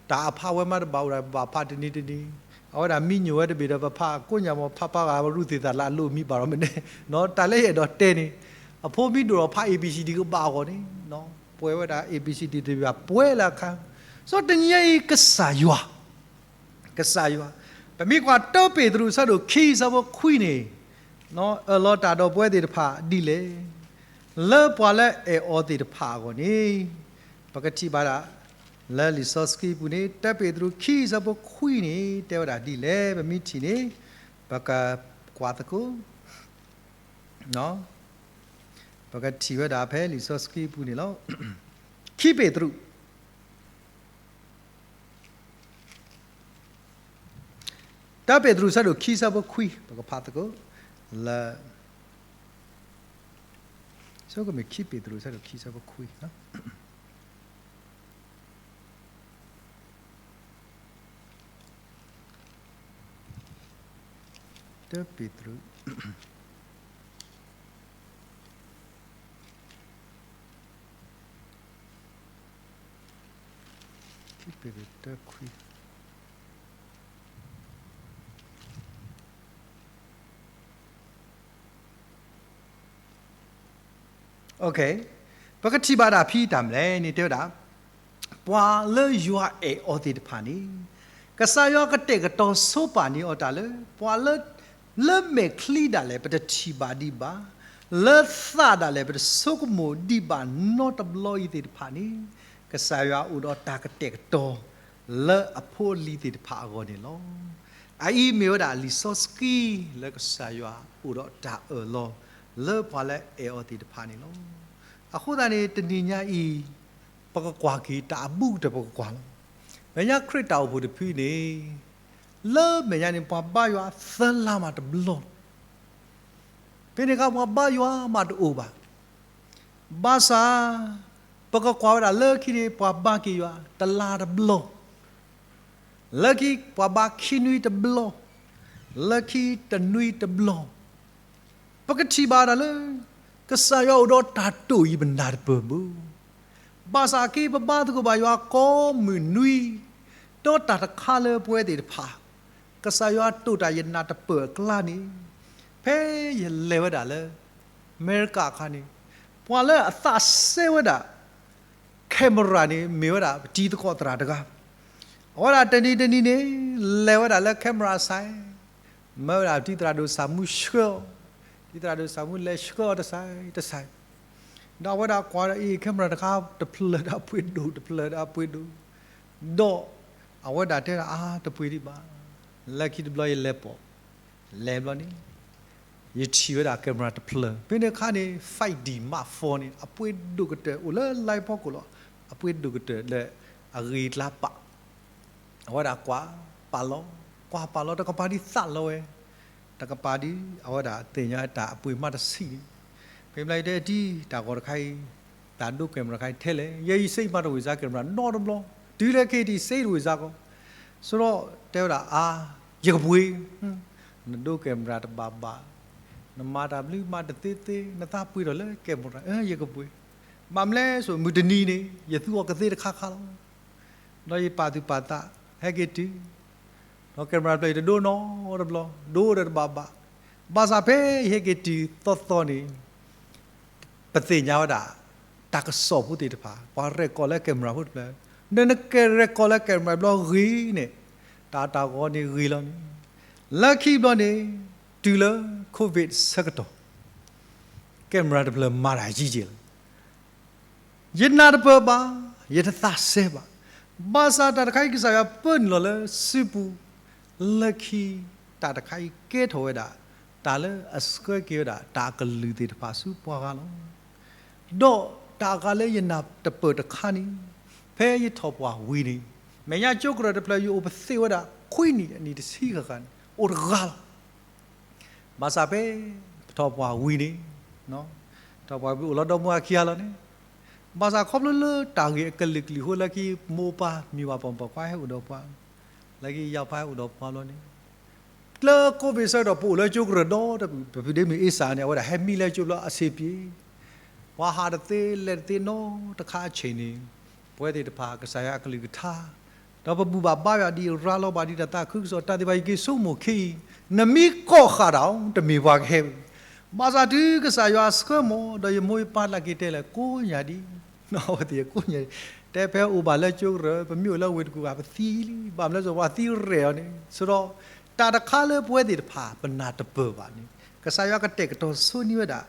တၢ်အဖးဝဲမးတဘၣ်အိၣ်ဒၣ်ပဘၣ်ဖးတနံၤတနံၤ, အဝဲဒၣ်မံညိၣ်ဝဲတဘ့ၣ်ဒီးပဖးကိးညါမး ဖးပာ်ဂၤဝဲရူၢ်သ့ၣ်သၣ်လၢအလိၣ်မံဘၣ်ဒီးမနုၤ, တၢ်လၢယအဲၣ်ဒိးတဲန့ၣ်, အဖိမ့ၢ်ဒိၣ်ထီၣ်ဖး A B C D ကဘၣ်အဂီၢ်န့ၣ်, ပှဲၤဝဲဒၣ် A B C D တဘ့ၣ်ပှဲၤလၢအခါ, စီၤတနံၤညါအံၤ ကစၢ်ယွၤ ကစၢ်ယွၤ, ပမ့ၢ်ကွၢ်တၢပ့းတရူးဆၢဒိၣ်ခံဆၢဖိခွံန့ၣ်, အၢၣ်လီၤတၢ်ဒီးပဝဲသ့ၣ်တဖၣ်ဒ်လဲၣ်, လၢပှၤလၢအအဲၣ်အီၤသ့ၣ်တဖၣ်အဂီၢ်န့ၣ်, ပကထံၣ်ဘၣ်ဒၣ် လၢလံာ်စီဆှံပူၤန့ၣ် တၢပ့းတရူးခံဆၢဖိခွံန့ၣ် တဲဝဲဒၣ်ဒ်လဲၣ် ပမ့ၢ်ထံၣ်န့ၣ်, ပကကွၢ်သကိး ပကထံၣ်ဝဲဒၣ်ဖဲလံာ်စီဆှံပူၤန့ၣ်လီၤ. ခံပ့းတရူး တၢပ့းတရူးဆၢဒိၣ်ခံဆၢဖိခွံ ပကဖးသကိး လၢ ဆၢကမ့ၢ်ခံပ့းတရူးဆၢဒိၣ်ခံဆၢဖိခွံ, တၢပ့းတရူး ခံပ့းတရူးတၢခွံ ပကထံၣ်ဘၣ်ဒၣ်ဖဲတၢ်မနုၤလဲၣ်န့ၣ် တဲဝဲဒၣ်, ပှၤလၢယွၤအဲၣ်အီၤသ့ၣ်တဖၣ်န့ၣ်, ကစၢ်ယွၤကတဲာ်ကတီၤဆိပာ်န့ၢ်အီၤတၢ်လၢ ပှၤလၢ လၢမဲာ်ချံဒၣ်လဲာ် ပတထံၣ်ဘၣ်ဒံးဘၣ်, လၢသးဒၣ်လဲာ် ပတဆိကမိၣ်ဒံးဘၣ်နီတဘျီအံၤသ့ၣ်တဖၣ်န့ၣ်, ကစၢ်ယွၤအိၣ်ဒီးတၢ်ကတဲာ်ကတီၤ လၢအဖိအလံၤသ့ၣ်တဖၣ်အဂီၢ်န့ၣ်လီၤ. အအံၤမ့ၢ်ဝဲဒၣ်လံာ်စီဆှံလၢကစၢ်ယွၤအိၣ်ဒီးတၢ်အၢၣ်လီၤ လၢပှၤလၢအအဲၣ်အီၤသ့ၣ်တဖၣ်န့ၣ်လီၤ. အဃိသတးန့ၣ် တနံၤညါအံၤ ပကကွၢ်က့ၤတၢ်အဘူးကတၢၢ်ပကကွၢ်လီၤ. မဲာ်ညါခရံာ်တၢ်အိၣ်ဖှိၣ်တဖုန့ၣ် လၢမဲာ်ညါန့ၣ် ပှၤဘါယွၤသၢလါမးတဘျီ ဖဲန့ၣ်အခါ ပှၤဘါယွၤမးတအိၣ်ဘၣ်. ဘၣ်ဆၣ် ပကကွၢ်ဝဲဒၣ်လၢခံန့ၣ် ပှၤဘါက့ၤယွၤ တလါတဘျီ, လၢခံ ပှၤဘါခံနွံတဘျီ, လၢခံတနွံတဘျီ, ပကထံၣ်ဘၣ်ဒၣ်လၢ ကစၢ်ယွၤအိၣ်ဒီးတၢ်တိာ်အံၤမနၤတပၢၢ်ဘၣ်. ဘၣ်ဆၣ်က့ ပဘါသကိးဘၣ်ယွၤကိးမုၢ်နွံ, ဒီးတၢ်တခါလၢပဝဲသ့ၣ်တဖၣ် ကစၢ်ယွၤတိာ်တၢ်ယနးတပၢၢ်အကျါန့ၣ်, ဖဲယလဲၤဝဲဒၣ်လၢ အမဲရကၤအခါန့ၣ်, ပှၤလၢအသးစဲဝဲဒၣ် camera န့ၣ် မ့ၢ်ဝဲဒၣ်ပတံၤသကိးသရၣ်တဂၤ. အဝဲဒၣ်တနံၤတနံၤန့ၣ် လဲၤဝဲဒၣ်လၢ camera site, မၢဝဲဒၣ်ပတံၤသရၣ်ဒိၣ်စၢ်မူဆှၢအီၤ, ပတံၤသရၣ်ဒိၣ်စၢ်မူလဲၤဆှၢအီၤတစဲးတစဲး, ဒီးအဝဲဒၣ်ကွၢ်ဒီး အ့ၣ် camera တခါ တဖျၢၣ်ဒီးအပှ့ၤဒိၣ် တဖျၢၣ်ဒီးအပှ့ၤဒိၣ်, ဒီးအဝဲဒၣ်တဲဒၣ် အါ တပှ့ၤဒံးဘၣ်, လၢခံတဘျီယလဲၤပိာ် လဲၤဘျီန့ၣ် ယထံၣ်ဝဲဒၣ် camera တဖျၢၣ်, ဖဲန့ၣ်အခါန့ၣ် five D Mark four န့ၣ် အပှ့ၤဒိၣ်ကတၢၢ် အိၣ်လၢ line ဖီခိၣ်လီၤ, အပှ့ၤဒိၣ်ကတၢၢ်လၢအဂ့ၤကျါပာ်, အဝဲဒၣ်ကွၢ်ပာ်လီၤ, ကွၢ်ပာ်လီၤ တကပၤဒ်သးလီၤဝဲ, တကပၤဒ် အဝဲဒၣ်သ့ၣ်ညါတၢ်အပှ့ၤမးတဆံးန့ၣ်, ဖဲမ့ၢ်တဲတံၤ တၢ်ဂီၤတခါအံၤ တၢ်ဒိ camera တခါအံၤထဲလဲၣ်, ယဲယစ့မးတဝံၣ်စါ camera နီတဘျီ, တုၤလၢခဲအံၤတံၤစ့တဝံၣ်စါကီး, ဆိဒီးတဲဝဲဒၣ် အါ ယကပှ့ၤ နဒိ camera တဘၣ်ဘၣ်, နမၤတၢ်ဘျုးမၤတသ့သ့ နသးပှ့ၤထီၣ်လၢ camera, ယကပှ့ၤ, ဘၣ်မနုၤလဲၣ်ဆိ မုၢ်တနံၤန့ၣ် ယသူအီၤကသ့တခါခါလီၤ, ဒီးယပာ်သူၣ်ပာ်သး ဟဲက့ၤတုၤ, ဒီး camera တဖျၢၣ်အံၤတဒိနီတဘျီ, ဒိဒီးတဘၣ်ဘၣ်, ဘၣ်ဆၣ်ဖဲယဟဲက့ၤတုၤသီသီန့ၣ် ပသ့ၣ်ညါဝဲဒၣ် တၢ်ကစီၣ်ဖိသ့ၣ်တဖၣ် ပှၤ record လၢ camera ဖိတဖျၢၣ်, နက record လၢ camera ဘျီဂ့ၤန့ၣ် တၢ်တၢ်ဂီၤန့ၣ်ဂ့ၤလီၤန့ၣ်, လၢခံဘျီန့ၣ် တုၤလၢ COVID ဆၢကတီၢ် camera တဖျၢၣ်မၤတၢ်ယံာ်က့ၤလီၤ. ယနၢ်တပၢၢ်ဘၣ်, ယတသးစဲဘၣ်. ဘၣ်ဆၣ်တၢ်တခါအံၤ ကစၢ်ယွၤပၢနုာ်လီၤလၢစုပူၤ, လၢခံတၢ်တခါအံၤကဲထီၣ်ဝဲဒၣ် တၢ်လၢအဆှၢက့ၤဝဲဒၣ် တၢ်ကလုၢ်သ့ၣ်တဖၣ်ဆူပှၤဂၤလီၤ. ဒီးတၢ်အဂၤလၢယနၢ်တပၢၢ်တခါန့ၣ်, ဖဲယထီၣ်ပှၢ်ဝံၤန့ၣ်, မဲာ်ညါကၠိကရၢၢ်တဖျၢၣ် ယအိၣ်ပသ့ၣ်ဝဲဒၣ်ခွံနံၣ်အနံၣ်တဆံဃၣ်ဃၣ်န့ၣ် အိၣ်တဂၤလီၤ. ဘၣ်ဆၣ်ဖဲပထီၣ်ပှၢ်ဝံၤန့ၣ်, ထီၣ်ပှၢ်ဝံၤအိၣ်လီၤဒီမါဝၤခံဂၤလီၤန့ၣ်, ဘၣ်ဆၣ်ခီဖျိလၢတၢ်ဂ့ၢ်အကလုာ်ကလုာ်အဃိ လၢခံမိၢ်ပၢ်မံၤဝၤပၢ်ပၢ် ခွါဟဲအိၣ်ဒီးပှၤ, လၢခံယၤဖါဟဲအိၣ်ဒီးပှၤဘျီန့ၣ်, လၢ COVID ဆၢကတီၢ် ပအိၣ်လၢကၠိကရၢၢ်ဒီတပူၤ ပဖုဒ့မုၣ်အ့စၢ်န့ၣ် အဝဲဒၣ်ဟဲမံလၢကၠိဘျီအဆံးပှ့ၤ, ပှၤဟးတသ့လဲၤတသ့နီတခါအဆံးန့ၣ်, ပဝဲသ့ၣ်တဖၣ် ကစၢ်ယွၤအကလုၢ်ကထါ ဒီးပဘူၣ်ဘၣ်ဘါယွၤဒ်အံၤ ရၤလီၤဘၣ်ဒ်တၢ်သးခုကစီၣ်တၢ်သ့ၣ်တဖၣ် ယက့ၤဆိကမိၣ်ခဲအံၤ, နမ့ၢ်ကိးဃာ်တၢ် တမ့ၢ်ပှၤကဟဲ, ဘၣ်ဆၣ်တုၤကစၢ်ယွၤဆှၢမီၤ ဒီးယမိၢ်ယပၢ်လၢက့ၤတဲလၢ ကိးညါဒံး, အဝဲသ့ၣ်ကိးညါဒံး, တဲဖဲအိၣ်ဘၣ်လၢကၠိကရၢၢ် ပမ့ၢ်အိၣ်လၢဝ့ၢ်တကူၣ်ဘၣ် ပသံလံ, ဘၣ်မနုၤလဲၣ် ပှၤသံရဲၣ်အီၤန့ၣ်, ဆိဒီး တၢ်တခါလၢပဝဲသ့ၣ်တဖၣ် ပနၢ်တပၢၢ်ဘၣ်န့ၣ် ကစၢ်ယွၤကတဲာ်ကတီၤဆိန့ၢ်ဝဲဒၣ်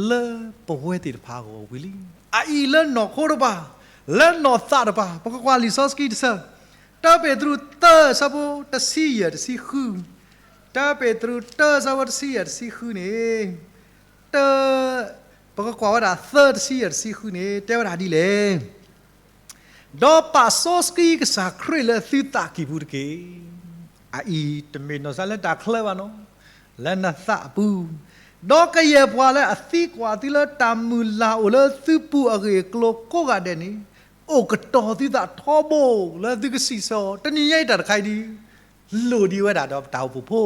လၢပဝဲသ့ၣ်တဖၣ်အဂီၢ်ဝံၤလံ. အအံၤလၢနီၢ်ခိတဖၣ်, လၢနီၢ်သးတဖၣ် ပကကွၢ်လံာ်စီဆှံတဆၢ, တၢပ့းတရူးသၢဆၢဖိတဆံယဲၢ်တဆံဃု, တၢပ့းတရူးသၢဆၢဖိ တဆံယဲၢ်တဆံဃုန့ၣ်, တၢ, ပကကွၢ်ဝဲဒၣ်သၢတဆံယဲၢ်တဆံဃုန့ၣ် တဲဝဲဒၣ်ဒ်လဲၣ်. ဒီးပာ်စီဆှံကစၢ်ခရံာ်လၢသုသးကံၢ်ပူၤတက့ၢ်. အအံၤတမ့ၢ်နီၢ်ကစၢ်လၢတၢ်ချၢဘၣ်နီၤ, လၢနသးအပူၤ, ဒီးကယဲၢ်ပှၤလၢအသံကွၢ်သုလၢတၢ်မုၢ်လၢ်အိၣ်လၢသုပူၤအဂ့ၢ်အကျိၤကိးဂၤဒဲးန့ၣ်, အိၣ်ကတီၤသုသးထီဘိလၢသုကစံးဆၢအီၤ, တနံၤညါအံၤတၢ်တခါအံၤဒ် လိၣ်ဒံးဝဲဒၣ်ဒီးတၢ်အိၣ်ဖှိၣ်ဖိ,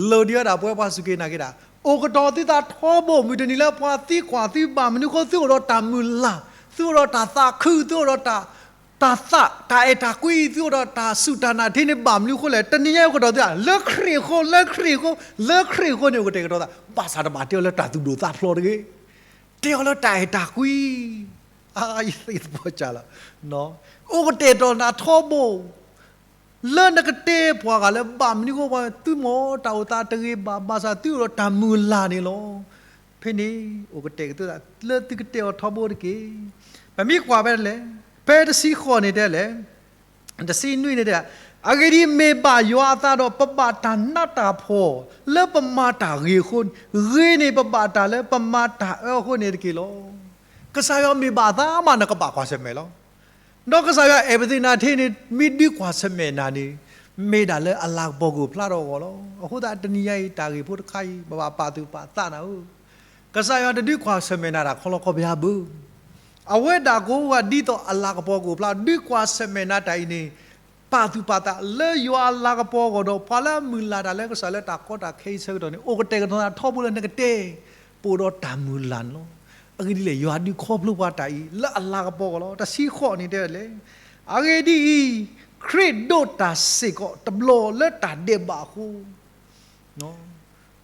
လိၣ်ဒံးဝဲဒၣ်ပဝဲပှၤစူၢ်က့ၤနာ်က့ၤတၢ်, အိၣ်ကတီၤသုသးထီဘိ မုၢ်တနံၤလၢပှၤသံကွၢ်သုဘၣ်မနုၤအဃိ သုအိၣ်ဒီးတၢ်မုၢ်လၢ်, သုအိၣ်ဒီးတၢ်သးခု, သုအိၣ်ဒီးတၢ်, တၢ်သး, တၢ်အဲၣ်တၢ်ကွံ, သုအိၣ်ဒီးတၢ်စူၢ်တၢ်နာ်ထဲန့ၣ် ဘၣ်မနုၤအဃိလဲၣ်, တနံၤညါအိၣ်ကတီၤသုသး လၢခရံာ်အဃိ, လၢခရံာ်အဃိ, လၢခရံာ်အဃိန့ၣ် အိၣ်ကတဲာ်ကတီၤသး, ဘၣ်ဆၣ်တဘၣ်တဲအီၤလၢတၢ်သူၣ်ဒိၣ်သးဖျိးတဂ့ၤ, တဲအီၤလၢတၢ်အဲၣ်တၢ်ကွံ အါ ယသ့ၣ်သပီၤကၢ်လီၤ, အိၣ်ကတဲာ်ကတီၤနၤထီဘိ, လၢနကတဲပှၤဂၤလၢဘၣ်မနုၤအဃိ ပှၤသုမ့ၢ်တၢ်အိၣ်သးတဂ့ၤဘၣ်, ဘၣ်ဆၣ်သုအိၣ်ဒီးတၢ်မုၢ်လၢ်န့ၣ်လီၤ. ဖဲန့ၣ် အိၣ်ကတဲာ်ကတီၤသး လၢသုကတဲအီၤထီဘိတက့ၢ်. ပမ့ၢ်ကွၢ်ဖဲလဲၣ်, ဖဲတဆံဃိးန့ၣ်တဲလဲၣ်, တဆံနွံန့ၣ်တဲ, အဂ့ၢ်ဒ်အံၤ, မ့ၢ်ဘၣ်ယွၤအသးဒီး ပဘၣ်တၢ်နးတၢ်ဖှီၣ်လၢပမၤတၢ်ဂ့ၤအဃိ, ဂ့ၤန့ၢ်ပဘၣ်တၢ်လၢပမၤတၢ်အၢအဃိန့ၣ်တက့ၢ်လီၤ. ကစၢ်ယွၤမ့ၢ်ဘၣ်သးမး နကဘၣ်ကွၢ်ဆၢၣ်မဲာ်လီၤ. ဒီးကစၢ်ယွၤအဲၣ်ပသ့ၣ်နာ်ထဲန့ၣ် မ့ၢ်ဒုးကွၢ်ဆၢၣ်မဲာ်နၤန့ၣ်, မ့ၢ်ဒၣ်လၢအလၤကပီၤကအိၣ်ဖျါထီၣ်အဂီၢ်လီၤ. အဃိသတး တနံၤညါအံၤတၢ်ဂ့ၢ်ဖိတခါအံၤ ပဘၣ်ပာ်သူၣ်ပာ်သးနၤဧၢ, ကစၢ်ယွၤတဒုးကွၢ်ဆၢၣ်မဲာ်နၤတၢ်ခီလီခီပယါဘၣ်. အဝဲဒၣ်ကိးဂၤဒ်သိးအလၤကပီၤကအိၣ်ဖျါ ဒုးကွၢ်ဆၢၣ်မဲာ်နၤတၢ်အံၤန့ၣ်, ပာ်သူၣ်ပာ်သးလၢယွၤအလၤကပီၤအဂီၢ်ဒီး ပှၤလၢအမုၢ်လၢ်တၢ်လၢကစၢ်လၢတၢ်ကီတၢ်ခဲအံၤဆၢကတီၢ်န့ၣ် အိၣ်ကတဲာ်ကတီၤနၤထီဘိလၢနကတဲ ပအိၣ်ဒီးတၢ်မုၢ်လၢ်န့ၣ်လီၤ. အဂ့ၢ်ဒ်လဲၣ်, ယွၤဒုးခီဖျိပှၤတၢ်အံၤ လၢအလၤကပီၤအဂီၢ်လီၤ. တဆံဃိးန့ၣ်တဲလဲၣ်, အဂ့ၢ်ဒ်အံၤ, ခရံာ်ဒိးတၢ်စ့ၢ်ကီးတဘျီလၢတၢ်ဒဲးဘးအဃိ,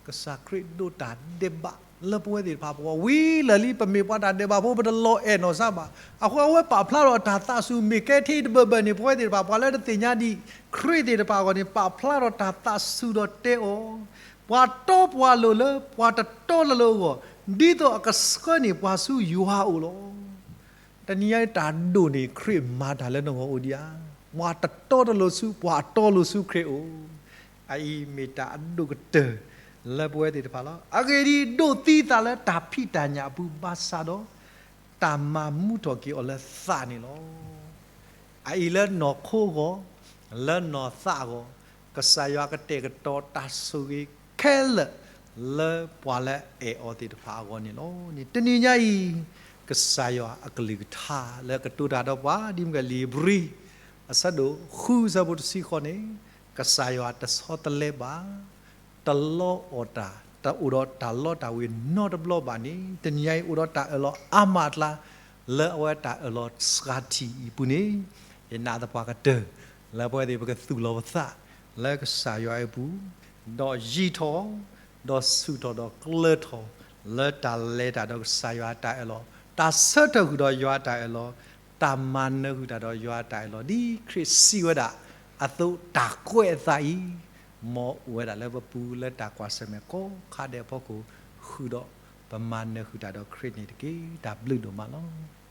ကစၢ်ခရံာ်ဒိးတၢ်ဒဲးဘးလၢပဝဲသ့ၣ်တဖၣ်အဂီၢ် ဝံၤလၢာ်လံ ပမ့ၢ်ပှၤတၢ်ဒဲးဘးဖိ ပတလီၤအဲၣ်နီၢ်စၢ်ဘၣ်. အဃိအဝဲပာ်ဖျါထီၣ်အတၢ်သးစူၤ မ့ၢ်ကဲထီၣ်တဘၢၣ်ဘၢၣ်န့ၣ် ပဝဲသ့ၣ်တဖၣ် ပှၤလၢတသ့ၣ်ညါဒံးခရံာ်သ့ၣ်တဖၣ်အဂီၢ်န့ၣ် ပာ်ဖျါထီၣ်တၢ်သးစူၤဒီးတဲအီၤ, ပှၤတီပှၤလိၤလၢပှၤတတီတလိၤအဂီၢ်, ဒ်သိးအကဆှၢန့ၢ်ပှၤဆူယွၤအအိၣ်လီၤ. တနံၤညါအံၤ တၢ်ဒိၣ်န့ၢ်ခရံာ်မၤတၢ်လၢနဂီၢ်အိၣ်ဒံးဧါ. ပှၤတတီတလိၤဆူ ပှၤအတီအလိၤဆူခရံာ်အအိၣ်. အအံၤမ့ၢ်တၢ်အဒိၣ်ကတၢၢ် လၢပဝဲသ့ၣ်တဖၣ်လီၤ. အဂ့ၢ်ဒ်အံၤ, ဒိးသံသးလၢတၢ်ဖံးတၢ်ညၣ်အပူၤဘၣ်ဆၣ်ဒီး တၢ်မၤမူထီၣ်က့ၤအီၤလၢသးန့ၣ်လီၤ. အအံၤလၢနီၢ်ခိအဂီၢ်, လၢနီၢ်သးအဂီၢ်, ကစၢ်ယွၤကတဲာ်ကတီၤတၢ်ဆိၣ်ဂ့ၤခဲလၢာ် လၢပှၤလၢအအဲၣ်အီၤသ့ၣ်တဖၣ်အဂီၢ်န့ၣ်လီၤ. တနံၤညါအံၤ, ကစၢ်ယွၤအကလုၢ်ကထါလၢကတိၤတၢ်ဒီးပှၤ ဒ်မ့ၢ်လံာ်ဧ့ၤဘြံၤ အဆၢဒိၣ်ဃု အဆၢဖိတဆံဃိးန့ၣ်, ကစၢ်ယွၤတဆီတလဲဘၣ်, တလီအီၣ်တၢ်, တအိၣ်ဒီးတၢ်လီတၢ်ဝ့ၤနီတဘျီဘၣ်န့ၣ်, တနံၤညါအံၤအိၣ်ဒီးတၢ်အၢၣ်လီၤအါမးအကျါ လၢအဝဲတၢ်အၢၣ်လီၤစှၤထံၣ်အံၤအပူၤန့ၣ်, ယနာ်သပှၢ်ကတၢၢ် လၢပဝဲသ့ၣ်ပကသူၣ်လီၤပသး လၢကစၢ်ယွၤအပူၤ, ဒီးယံၤထီၣ်, ဒီးဆူၣ်ထီၣ်ဒီးကျၢၤထီၣ် လၢတၢ်လဲၤတၢ်ဒီးကစၢ်ယွၤအတၢ်အၢၣ်လီၤ, တၢ်ဆၢထၢၣ်ဃုာ်ဒီးယွၤအတၢ်အၢၣ်လီၤ, တၢ်မၤနၢၤဃုာ်တၢ်ဒီးယွၤအတၢ်အၢၣ်လီၤ ဒ်ခရံာ်စံးဝဲဒၣ်အသိး တၢ်ကွဲးအသးအံၤ မ်အအိၣ်ဝဲဒၣ်လၢပပူၤလၢတၢ်ကွၢ်ဆၢၣ်မဲာ်ကိးခါဒဲးအဖီခိၣ် ဃုာ်ဒီးပမၤနၢၤဃုာ်တၢ်ဒီးခရံာ်န့ၣ်တက့ၢ်. တၢ်ဘျုးဒိၣ်မးလီၤ.